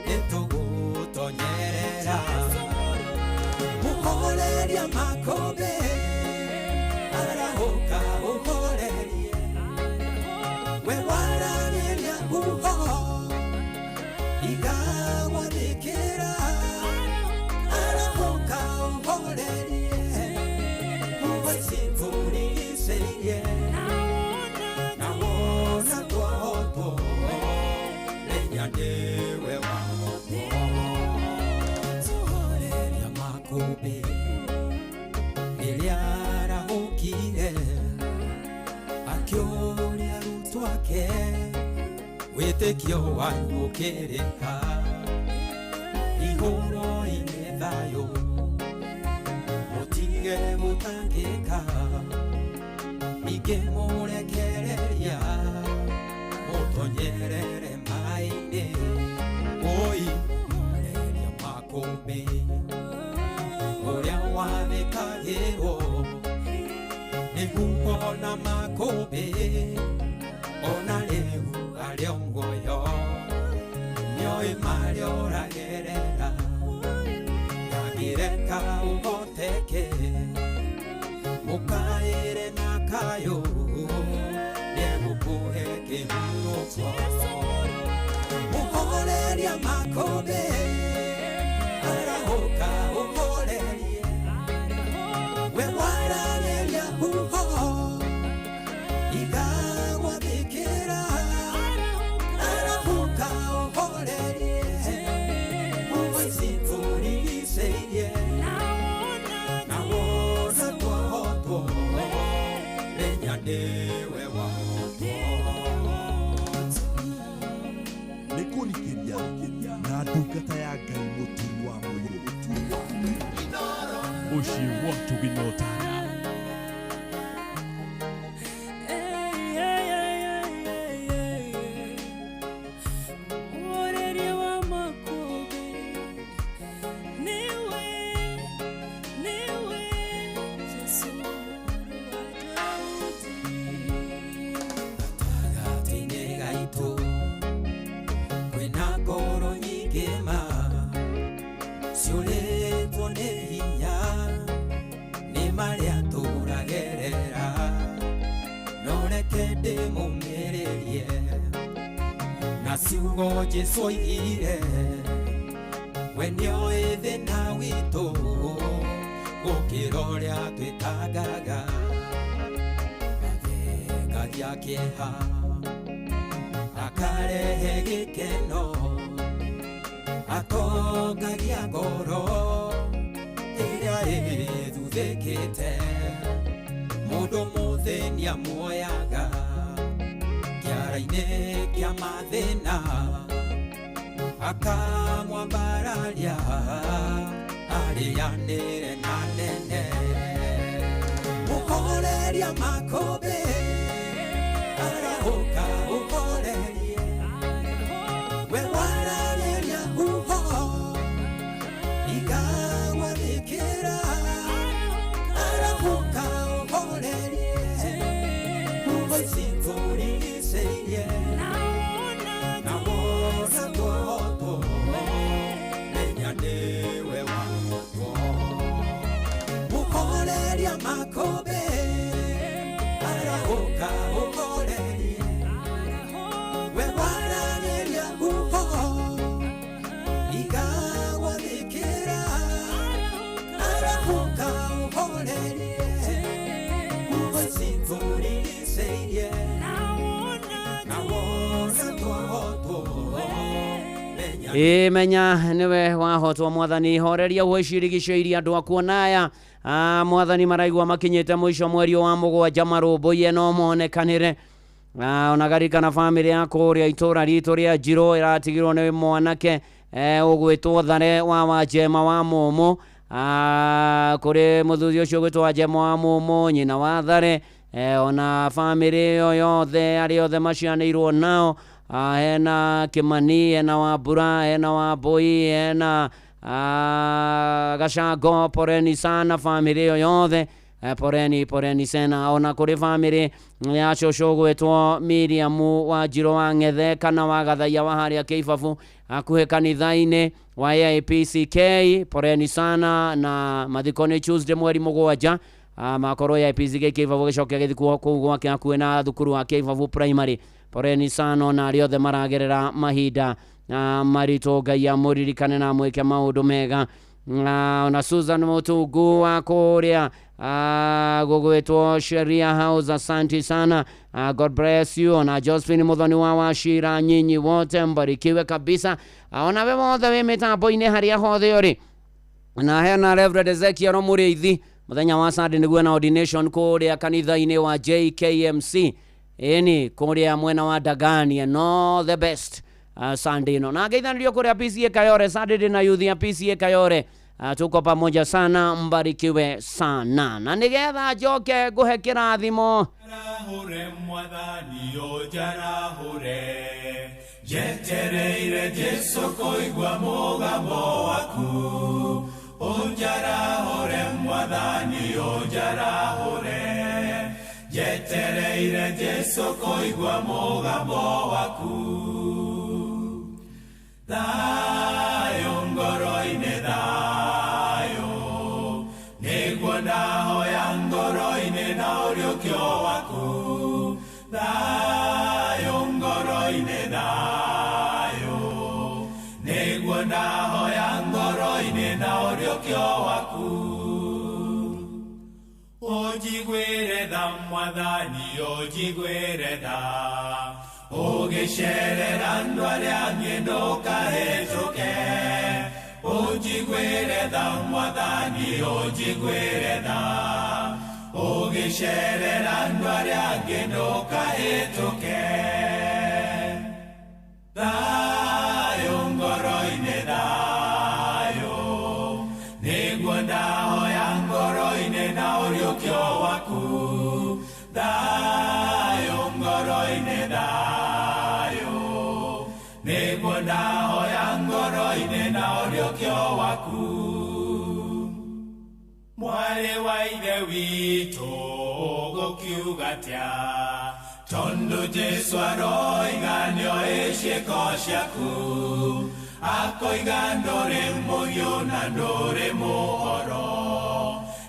[SPEAKER 10] nĩtũgũtonyerera. Mũhoreria makũmbĩ arahũka ũhorerie, we waragĩria huho igagwathĩkĩra, arahũka ũhorerie huho ici tũrigicĩirie, na wona twahotwo menya nĩwe wahotwo. Mũhoreria makũmbĩ rĩrĩa arahũkire akĩũria arutwo ake, wĩtĩkio wanyu ũkĩrĩ ha? Igũrũ-inĩ thayũ mũtige gũtangĩka, ningĩ mũrekereria mũtonyerere maĩ-inĩ, oi mũhoreria makũmbĩ ũrĩa wathĩkagĩrwo nĩ huho na makũmbĩ. makũmbĩ ona rĩu arĩ o muoyo nĩoĩ marĩa ũragerera ndangĩreka ũhoteke mũkaĩre na kayũ nĩegũkũhe kĩhurũko mũhoreria makũmbĩ arahũka ũhorerie we warageria huho igagwathĩkĩra arahũka ũhorerie huho ici tũrigicĩirie na wona twahotwo menya nĩwe wahotwo
[SPEAKER 11] nĩ kũrikĩria na ndungata ya Ngai Mũturi wa Mũirũ
[SPEAKER 7] Mũciĩ wa Tũgina Ũtana.
[SPEAKER 27] Mũhoreria wa makũmbĩ nĩwe nĩwe Jesũ mũrũ wa Daudi.
[SPEAKER 10] Gatagatĩ-inĩ gaitũ kwĩna ngoro nyingĩ ma ciũrĩtwo nĩ hinya nĩ marĩa tũragerera no reke ndĩmũmĩrĩrie na ciugo Jesũ oigire we nĩoĩ thĩna witũ gũkĩra ũrĩa twĩtangaga athengagia kĩeha akarehe gĩkeno atongagia ngoro ĩrĩa ĩthuthĩkĩte mũndũ mũthĩni amuoyaga kĩara-inĩ kĩa mathĩna akamwambararia arĩanĩre na nene mũhoreria makũmbĩ arahũka ũhorerie we warageria huho igagwathĩkĩra arahũka ũhorerie huho ici tũrigicĩirie na wona twahotwo menya nĩwe wahotwo mũhoreria makũmbĩ arahũka ũhorerie we warageria huho igagwathĩkĩra arahũka ũhorerie huho ici tũrigicĩirie na wona twahotwo menya
[SPEAKER 29] Ĩ menya nĩwe wahotwo mwathani horeria huho icirigicĩirie andũ akuona aya. Mwathani maraigua makinyĩte mũico mweri wa mũgwanja marũmbũiye no monekanĩre. Ona garikana bamĩrĩ ya kũrĩa itũra ritũ rĩa Njirũ ĩratigirwo nĩ mwanake ũgwĩtwo Thare wa Wanjema wa Mũmũ. Kũrĩ mũthuri ũcio ũgwĩtwo Wanjema wa Mũmũ, nyina wa Thare, ona bamĩrĩ ĩyo yothe arĩa othe macianĩirwo nao. Hena Kĩmani, hena Wambura, hena Wambui, hena Gacango. Poreni sana bamĩrĩ ĩyo yothe. Poreni poreni sena. Ona kũrĩ bamĩrĩ ya cũcũ gwĩtwo Miriam wa Njirũ wa Ng'ethe kana wa Gathaia wa harĩa Kĩibabu hakuhĩ kanitha-inĩ wa AIPCK, poreni sana. Na mathiko nĩ Tuesday mweri 7, makorwo AIPCK Kĩibabu gĩcoke gĩthikwo kũu gwake hakuhĩ na thukuru wa Kĩibabu Primary. Poreni sana ona arĩa othe maragerera mahinda maritũ, Ngai amũririkane na amwĩke maũndũ mega. Ona Susan Mutungu wa kũrĩa gũgwĩtwo Sheria House, asante sana. God bless you. Ona Josephine Muthoni wa Wachira, nyinyi wote mbarikiwe kabisa. Ona we wothe wĩ mĩtambo-inĩ harĩa hothe ũrĩ. Na hena Reverend Ezekiel Mũrĩithi mũthenya wa Sunday nĩguo na ordination kũrĩa kanitha-inĩ wa JKMC ĩni kũrĩa mwena wa Dagani, and all the best Sunday ĩno. Na ngeithanĩrio kũrĩa PCA Kayore Sunday ndĩ na youth ya PCA Kayore. Tuko pamoja sana, mbarikiwe sana. Na nĩgetha njoke ngũhe kĩrathimo.
[SPEAKER 12] Njarahũre mwathani ũnjarahũre njetereire Jesũ kũigua mũgambo waku ũnjarahũre mwathani ũnjarahũre njetereire Njiguĩre Jesũ kũigua mũgambo waku. Thayũ ngoro-inĩ, thayũ nĩguo ndahoya ngoro-inĩ na ũriũkio waku. Thayũ ngoro-inĩ, thayũ nĩguo ndahoya ngoro-inĩ na ũriũkio waku. Ũnjiguĩre tha Mwathani, ũnjiguĩre tha, ũgĩcerera andũ arĩa angĩ ndũkahĩtũke. Ũnjiguĩre tha Mwathani, ũnjiguĩre tha, ũgĩcerera andũ arĩa angĩ ndũkahĩtũke. Thayũ ngoro-inĩ, thayũ nĩguo ndahoya ngoro-inĩ na ũriũkio waku. Thayũ ngoro-inĩ, thayũ nĩguo ndahoya ngoro-inĩ na ũriũkio waku. Mwarĩ wa Ithe witũ ũgũkiuga atĩa? Tondũ Jesũ aroiga nĩoĩ ciĩko ciaku, akoiga ndũrĩ mũhiũ na ndũrĩ mũhoro,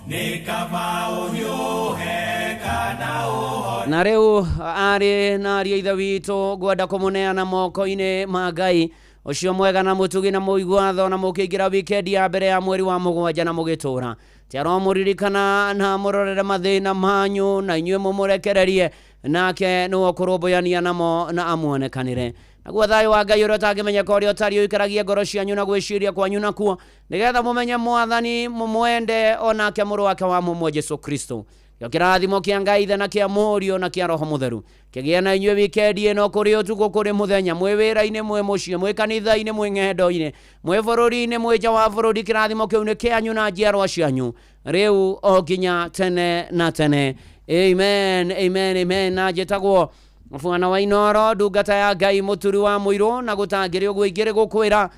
[SPEAKER 12] nĩ kaba ũhiũhe kana ũhoro.
[SPEAKER 29] Na rĩu arĩ na ariũ a Ithe witũ ngwenda kũmũneana moko-inĩ ma Ngai ũcio mwega na mũtugi na mũiguatho, na mũkĩingĩra wikendi ya mbere ya mweri wa mũgwanja na mũgĩtũra. Ti aromũririkana na mũrorere mathĩna manyu, na inyuĩ mũmũrekererie, nake nĩwe ũkũrũmbũyania namo na amuonekanĩre. Naguo thayũ wa Ngai ũrĩa ũtangĩmenyeka ũrĩa ũtariĩ ũikaragie ngoro cianyu na gwĩciria kwanyu nakuo, nĩgetha mũmenye Mwathani, mũmwende o nake mũrũ wake wa mũmwe Jesũ Kristo. Kĩo kĩrathimo kĩa Ngai Ithe na kĩa Mũriũ na kĩa Roho Mũtheru kĩgĩe na inyuĩ wikendi ĩno, kũrĩ ũtukũ kũrĩ mũthenya, mwĩ wĩra-inĩ, mwĩ mũciĩ, mwĩ kanitha-inĩ, mwĩ ng'endo-inĩ, mwĩ bũrũri-inĩ, mwĩ nja wa bũrũri. Kĩrathimo kĩu nĩ kĩanyu na njiarwa cianyu rĩu o nginya tene na tene. Amen, amen, amen. Na njĩtagwo Bwana wa Inooro, ndungata ya Ngai, mũturi wa mũirũ, na gũtangĩrĩ ũguo ingĩrĩ gũkwĩra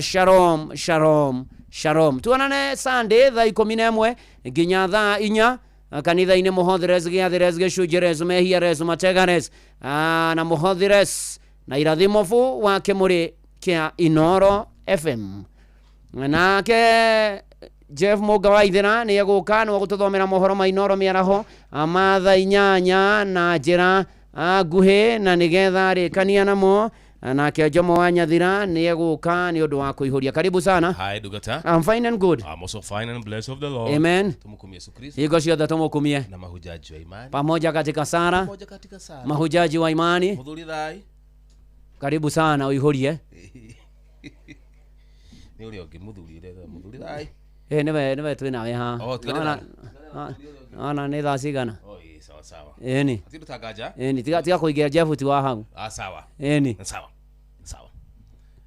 [SPEAKER 29] shalom, shalom, shalom. Tuonane Sunday thaa 11 nginya thaa 4 kanitha-inĩ Mũhothires, Gĩathires, Gĩcunjires, Mehiares, Mategares na Mũhothires na irathimobu wa kĩmũrĩ kĩa Inooro FM. Nake Jeff Mũnga wa Ithĩra nĩ egũka nĩ gũtũthomera mohoro ma Inooro mĩaraho ma thaa 8 na njĩra nguhĩ, na nĩgetha rĩkania namo. Nake Jomo wa Nyathira nĩ egũka nĩ ũndũ wa kũihũria. Karibu sana.
[SPEAKER 13] Hi, Ndungata.
[SPEAKER 29] I'm fine and good.
[SPEAKER 13] I'm also fine and blessed of the Lord.
[SPEAKER 29] Amen.
[SPEAKER 13] Tumukumie Yesu Kristo.
[SPEAKER 29] Hingo ciothe tumukumie.
[SPEAKER 13] Na mahujaji wa imani.
[SPEAKER 29] Pamoja katika sala.
[SPEAKER 13] Pamoja katika sala.
[SPEAKER 29] Mahujaji wa imani.
[SPEAKER 13] Muthuri thai.
[SPEAKER 29] Karibu sana uihurie.
[SPEAKER 13] Nĩ ũrĩa ũngĩ muthuri muthuri thai.
[SPEAKER 29] Nĩwe twĩ nawe haha.
[SPEAKER 13] Oh, tigana.
[SPEAKER 29] Ona nĩ thaa cigana?
[SPEAKER 13] Oh, sawa sawa.
[SPEAKER 29] Ĩni.
[SPEAKER 13] Hatirĩ tanganja?
[SPEAKER 29] Ĩni, tiga kũingĩra Jeff ti wa hau.
[SPEAKER 13] Ah, sawa.
[SPEAKER 29] Ĩni.
[SPEAKER 13] Sawa. Sawa.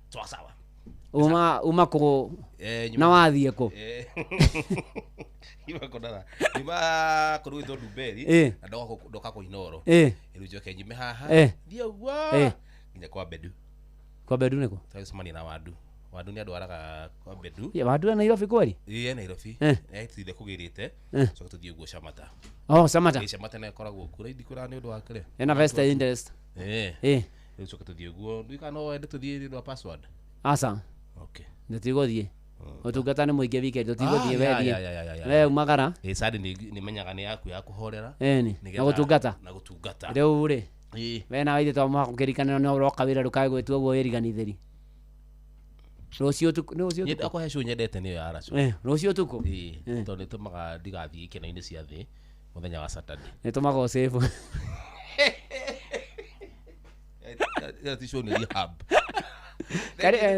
[SPEAKER 13] Sawa sawa.
[SPEAKER 29] Uma kũ na wathiĩ kũ?
[SPEAKER 13] Nyuma kũ ndara. Nyuma kũndũ gwĩtwo Ndumberi na ndoka kũ Inooro. Rĩu njoke nyume haha. Thiĩ ũguo nginya kwa Bedu.
[SPEAKER 29] Kwa Bedu nĩ kũ?
[SPEAKER 13] Tũgĩcemania na Wandu. Wandu nĩ andwaraga kwa Bedu.
[SPEAKER 29] Ya Wandu e Nairobi kweri?
[SPEAKER 13] Ĩĩ e Nairobi. Nĩ kũgĩrĩte. Coka tũthiĩ ũguo Shamata.
[SPEAKER 29] Oh, Shamata.
[SPEAKER 13] Ĩĩ Shamata nĩ ĩkoragwo kuo. Rĩu ndikwĩraga nĩ ũndũ wa kĩrĩa.
[SPEAKER 29] Ena vested interest.
[SPEAKER 13] Ĩĩ. Rĩu coka tũthiĩ ũguo. Ndiũĩ kana no wende tũthiĩ nĩ ũndũ wa password.
[SPEAKER 29] Aca.
[SPEAKER 13] Okay.
[SPEAKER 29] Tũtigũthiĩ. Ũtungata nĩ mũingĩ weekend, tũtigũthiĩ wethiĩ. We umagara.
[SPEAKER 13] Ĩĩ Sunday nĩ menyaga nĩ yaku ya kũhorera.
[SPEAKER 29] Ĩni. Na gũtungata.
[SPEAKER 13] Na gũtungata.
[SPEAKER 29] Rĩu rĩ.
[SPEAKER 13] Ĩĩ.
[SPEAKER 29] We nawe ithe to mũhaka ũkĩrikanĩrwo nĩ ũroka wĩra ndũkae gwĩtua ũguo wĩriganithĩri. Rũciũ ũtukũ, nĩ rũciũ ũtukũ.
[SPEAKER 13] Akwa he show nyendete nĩyo ya Racu.
[SPEAKER 29] Rũciũ ũtukũ.
[SPEAKER 13] Ĩĩ, tondũ nĩtũmaga ndigathiĩ ikeno-inĩ cia thĩ mũthenya wa Saturday.
[SPEAKER 29] Nĩtũmaga ũsave.
[SPEAKER 13] Ĩyo ti show nĩ rehab.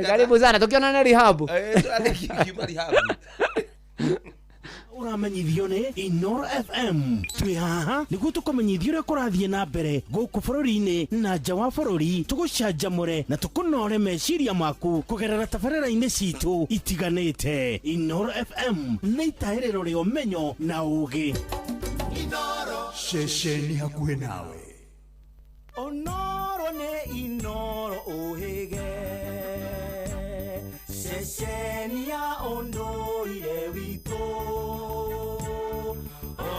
[SPEAKER 29] Karibu sana, tukionana rehab.
[SPEAKER 13] Kiuma rehab.
[SPEAKER 28] Ũramenyithio nĩ Inooro FM. Twĩ haha nĩguo tũkũmenyithie ũrĩa kũrathiĩ na mbere gũkũ bũrũri-inĩ na nja wa bũrũri, tũgũcanjamũre na tũkũnore meciria maku kũgerera tabarĩra-inĩ citũ itiganĩte. Inooro FM nĩ itahĩrĩro rĩa ũmenyo na ũũgĩ.
[SPEAKER 11] Ceceni hakuhĩ nawe.
[SPEAKER 10] Onoro nĩ Inooro ũhĩge, ceceni ya ũndũire witũ,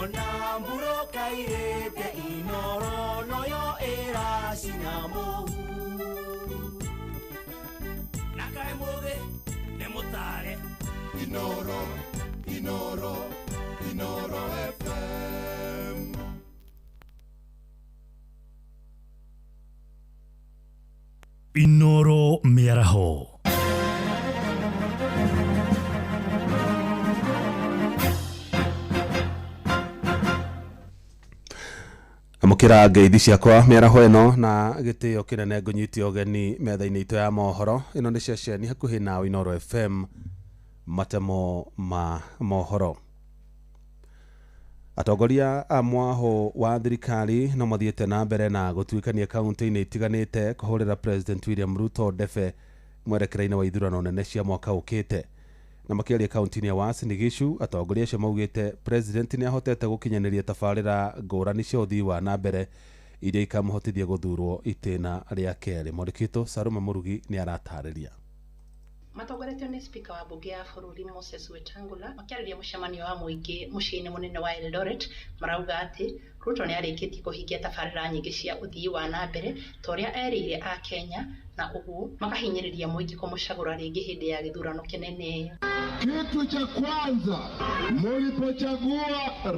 [SPEAKER 10] ona mbura kairĩte Inooro. Ndĩracina mũhu
[SPEAKER 12] na kaĩ mũthĩ nĩ mũtare.
[SPEAKER 11] Inoro, Inoro, Inoro FM.
[SPEAKER 7] Inoro mĩaraho.
[SPEAKER 2] Amũkĩra ngeithi ciakwa mĩaraho ĩno na gĩtĩo kĩnene, ngũnyite ũgeni metha-inĩ itũ ya mohoro. Ĩno nĩ ceceni hakuhĩ nawe, Inoro FM, matemo ma mohoro. Atongoria a mwahũ wa thirikari no mathiĩte na mbere na gũtuĩkania kaunti-inĩ itiganĩte kũhũrĩra President William Ruto ndebe mwerekera-inĩ wa ithurano nene cia mwaka ũkĩte. Na makĩaria kaunti-inĩ ya Uasin Gishu, atongoria acio maugĩte President nĩ ahotete gũkinyanĩria tabarĩra ngũrani cia ũthii wa na mbere iria ikamũhotithia gũthurwo itĩna rĩa kerĩ. Mwandĩki witũ Salome Mũrugi nĩ aratarĩria.
[SPEAKER 14] Matongoretio nĩ spika wa mbunge ya bũrũri Moses Wetangula, makĩarĩria mũcemanio wa mũingĩ mũciĩ-inĩ mũnene wa Eldoret, marauga atĩ Ruto nĩ arĩkĩtie kũhingia tabarĩra nyingĩ cia ũthii wa na mbere ta ũrĩa erĩire akenya, na ũguo makahinyĩrĩria mũingĩ kũmũcagũra rĩngĩ hĩndĩ ya gĩthurano kĩnene.
[SPEAKER 15] Kitu cha kwanza mulipochagua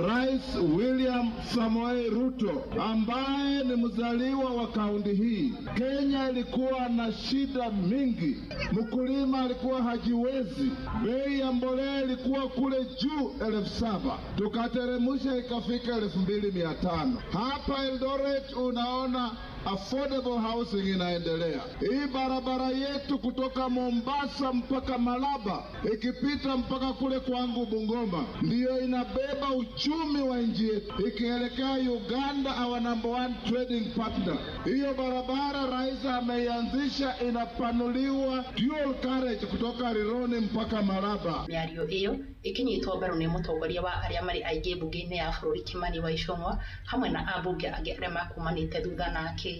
[SPEAKER 15] Rais William Samoei Ruto ambaye ni mzaliwa wa kaunti hii, Kenya ilikuwa na shida mingi. Mkulima alikuwa hajiwezi, bei ya mbolea ilikuwa kule juu 7,000, tukateremusha ikafika 2,500. Hapa Eldoret unaona affordable housing inaendelea. Hii barabara yetu kutoka Mombasa mpaka Malaba ikipita mpaka kule kwangu Bungoma ndiyo inabeba uchumi wa nchi yetu ikielekea Uganda, our number one trading partner. Hiyo barabara rais ameianzisha, inapanuliwa dual carriage kutoka Rironi mpaka Malaba.
[SPEAKER 14] Mĩario ĩyo ĩkĩnyitwo mbaru nĩ mũtongoria wa arĩa marĩ aingĩ mbunge-inĩ ya bũrũri Kimani Ichung'wa hamwe na ambunge angĩ arĩa makumanĩte thutha nake.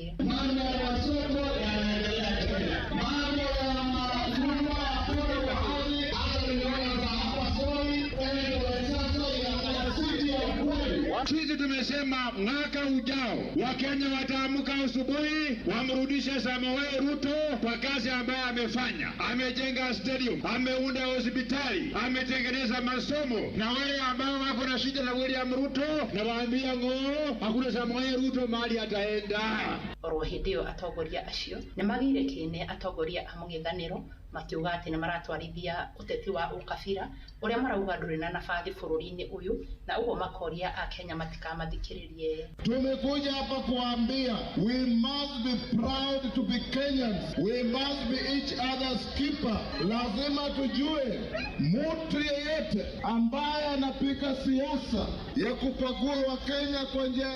[SPEAKER 15] Sisi tumesema mwaka ujao Wakenya wataamka asubuhi wamrudishe Samoei Ruto kwa kazi ambayo amefanya. Amejenga stadium, ameunda hospitali, ametengeneza masomo. Na wale ambao wako na shida na William Ruto, nawaambia ng'oo, hakuna Samoei Ruto mahali ataenda.
[SPEAKER 14] Oro hĩndĩ ĩyo atongoria acio nĩ magĩire kĩene atongoria a mũng'ethanĩro makiuga atĩ nĩ maratwarithia ũteti wa ũkabira ũrĩa marauga ndũrĩ na nabathi bũrũri-inĩ ũyũ, na ũguo makoria akenya matikaamathikĩrĩrie.
[SPEAKER 15] Tumekuja hapa kuambia we must be proud to be Kenyans. We must be each other's keeper. Lazima tujue mtu yeyote ambaye anapika siasa ya kupagua Wakenya kwa njia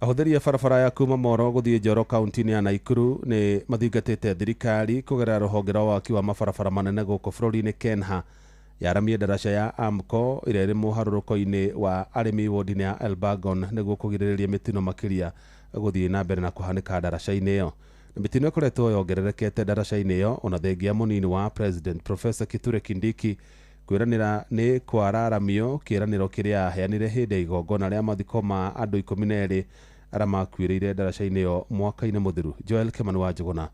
[SPEAKER 2] Ahũthĩri a barabara ya kuma Moro gũthiĩ Njoro kaunti-inĩ ya Naikuru nĩ mathingatĩte thirikari kũgerera rũhonge rwa waki wa mabarabara manene gũkũ bũrũri-inĩ KENHA yaramie ndaraca ya AMCO ĩrĩa ĩrĩ mũharũrũko-inĩ wa arĩmi wodi-inĩ ya Elbagon nĩguo kũgirĩrĩria mĩtino makĩria gũthiĩ na mbere na kũhanĩka ndaraca-inĩ ĩyo. Na mĩtino ĩkoretwo yongererekete ndaraca-inĩ ĩyo ona thengia mũnini wa President Professor Kithure Kindiki kwĩranĩra nĩ kwararamio kĩĩranĩro kĩrĩa aheanire hĩndĩ ya igongona rĩa mathiko ma andũ 12 arĩa makuĩrĩire ndaraca-inĩ ĩyo mwaka-inĩ mũthiru. Joel Kimani wa Njũgũna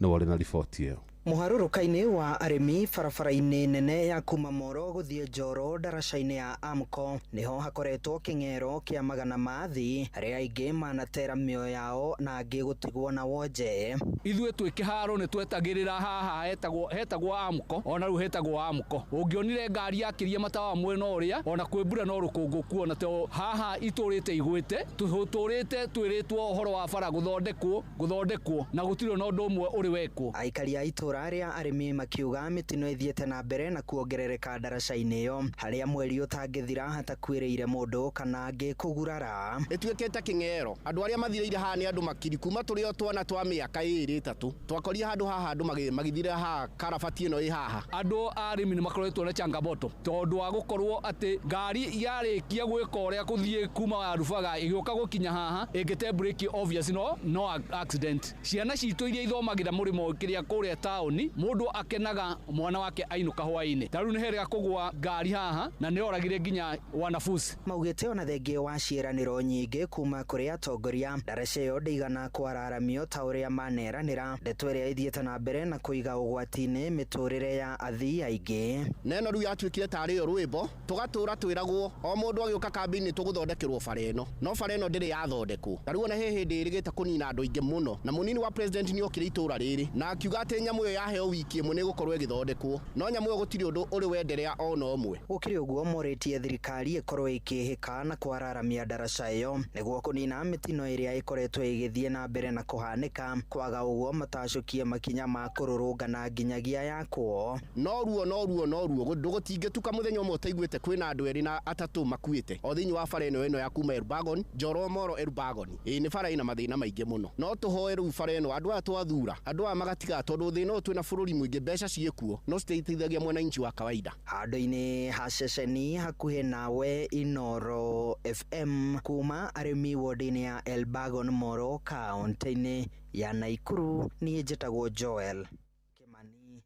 [SPEAKER 2] nĩwe ũrĩ na riboti ĩyo.
[SPEAKER 16] Mũharũrũka-inĩ wa arĩmi barabara-inĩ nene ya kuma Moro gũthiĩ Njoro ndaraca-inĩ ya AMCO nĩho hakoretwo kĩng'ero kĩa magana ma athii arĩa aingĩ manatera mĩoyo yao na angĩ gũtigwo na wonje.
[SPEAKER 17] Ithuĩ twĩ kĩharo nĩ twetagĩrĩra haha hetagwo AMCO, ona rĩu hetagwo AMCO. Ũngĩonire ngari yakĩria matawa mwena ũrĩa, ona kwĩ mbura no rũkũngũ kuona to haha itũrĩte igwĩte, tũtũrĩte twĩrĩtwo ũhoro wa bara gũthondekwo na gũtirĩ na ũndũ ũmwe ũrĩ wekwo.
[SPEAKER 16] Aikari a itũra arĩa arĩmi makiuga mĩtino ĩthiĩte na mbere na kuongerereka ndaraca-inĩ ĩyo harĩa mweri ũtangĩthira hatakuĩrĩire mũndũ kana angĩ kũgurara.
[SPEAKER 18] Ĩtuĩkĩte kĩng'ero, andũ arĩa mathirĩire haha nĩ andũ makiri kuma tũrĩ o twana twa mĩaka 2 3 twakorire handũ haha andũ magĩthirĩra haha karabati ĩno ĩ haha.
[SPEAKER 17] Andũ a arĩmi nĩ makoretwo na changamoto tondũ wa gũkorwo atĩ ngari yarĩkia gwĩka ũrĩa kũthiĩ kuma Warubaga ĩgĩũka gũkinya haha ĩngĩte breki obvious no accident. Ciana citũ iria ithomagĩra mũrĩmo kĩrĩa kũrĩa Taũni mũndũ akenaga mwana wake ainũka hwaĩ-inĩ. Ta rĩu nĩ herĩga kũgwa ngari haha na nĩ oragire nginya wanabuci.
[SPEAKER 16] Maugĩte ona thengia wa ciĩranĩro nyingĩ kuma kũrĩ atongoria, ndaraca ĩyo ndĩigana kwararamio ta ũrĩa maneranĩra, ndeto ĩrĩa ĩthiĩte na mbere na kũiga ũgwati-inĩ mĩtũrĩre ya athii aingĩ.
[SPEAKER 18] Na ĩno rĩu yatuĩkire tarĩ yo rwĩmbo tũgatũra twĩragwo o mũndũ agĩũka kambĩ-inĩ tũgũthondekerwo bara ĩno, no bara ĩno ndĩrĩ yathondekwo. Ta rĩu ona he hĩndĩ ĩrĩgĩte kũnina andũ aingĩ mũno, na mũnini wa president nĩ okire itũra rĩrĩ na akiuga atĩ nyamũ ĩyo yaheo wiki ĩmwe nĩ ĩgũkorwo ĩgĩthondekwo, no nyamũ ĩyo gũtirĩ ũndũ ũrĩ wenderea ona ũmwe.
[SPEAKER 16] Gũkĩrĩ ũguo, morĩtie thirikari ĩkorwo ĩkĩhĩka na kwararamia ndaraca ĩyo nĩguo kũnina mĩtino ĩrĩa ĩkoretwo ĩgĩthiĩ na mbere na kũhanĩka, kwaga ũguo matacũkie makinya ma kũrũrũngana nginyagia yakwo.
[SPEAKER 18] No ruo no ruo no ruo, ndũgũtingĩtuka mũthenya ũmwe ũtaiguĩte kwĩna andũ erĩ na atatũ makuĩte o thĩinĩ wa bara ĩno ya kuma Elbagon, Njoro Moro Elbagon. Ĩĩ nĩ bara ĩna mathĩna maingĩ mũno, no tũhoe rĩu bara ĩno andũ aya twathura andũ aya magatiga, tondũ thĩna ũyũ twĩna bũrũri mũingĩ mbeca ciĩkuo no citeithagia mwananchi wa kawaida.
[SPEAKER 16] Handũ-inĩ ha ceceni hakuhĩ nawe Inoro FM kuma arĩmi ward-inĩ ya Elbagon Moro kaunti-inĩ ya Naikuru, niĩ njĩtagwo Joel Kimani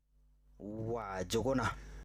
[SPEAKER 16] wa Njũgũna.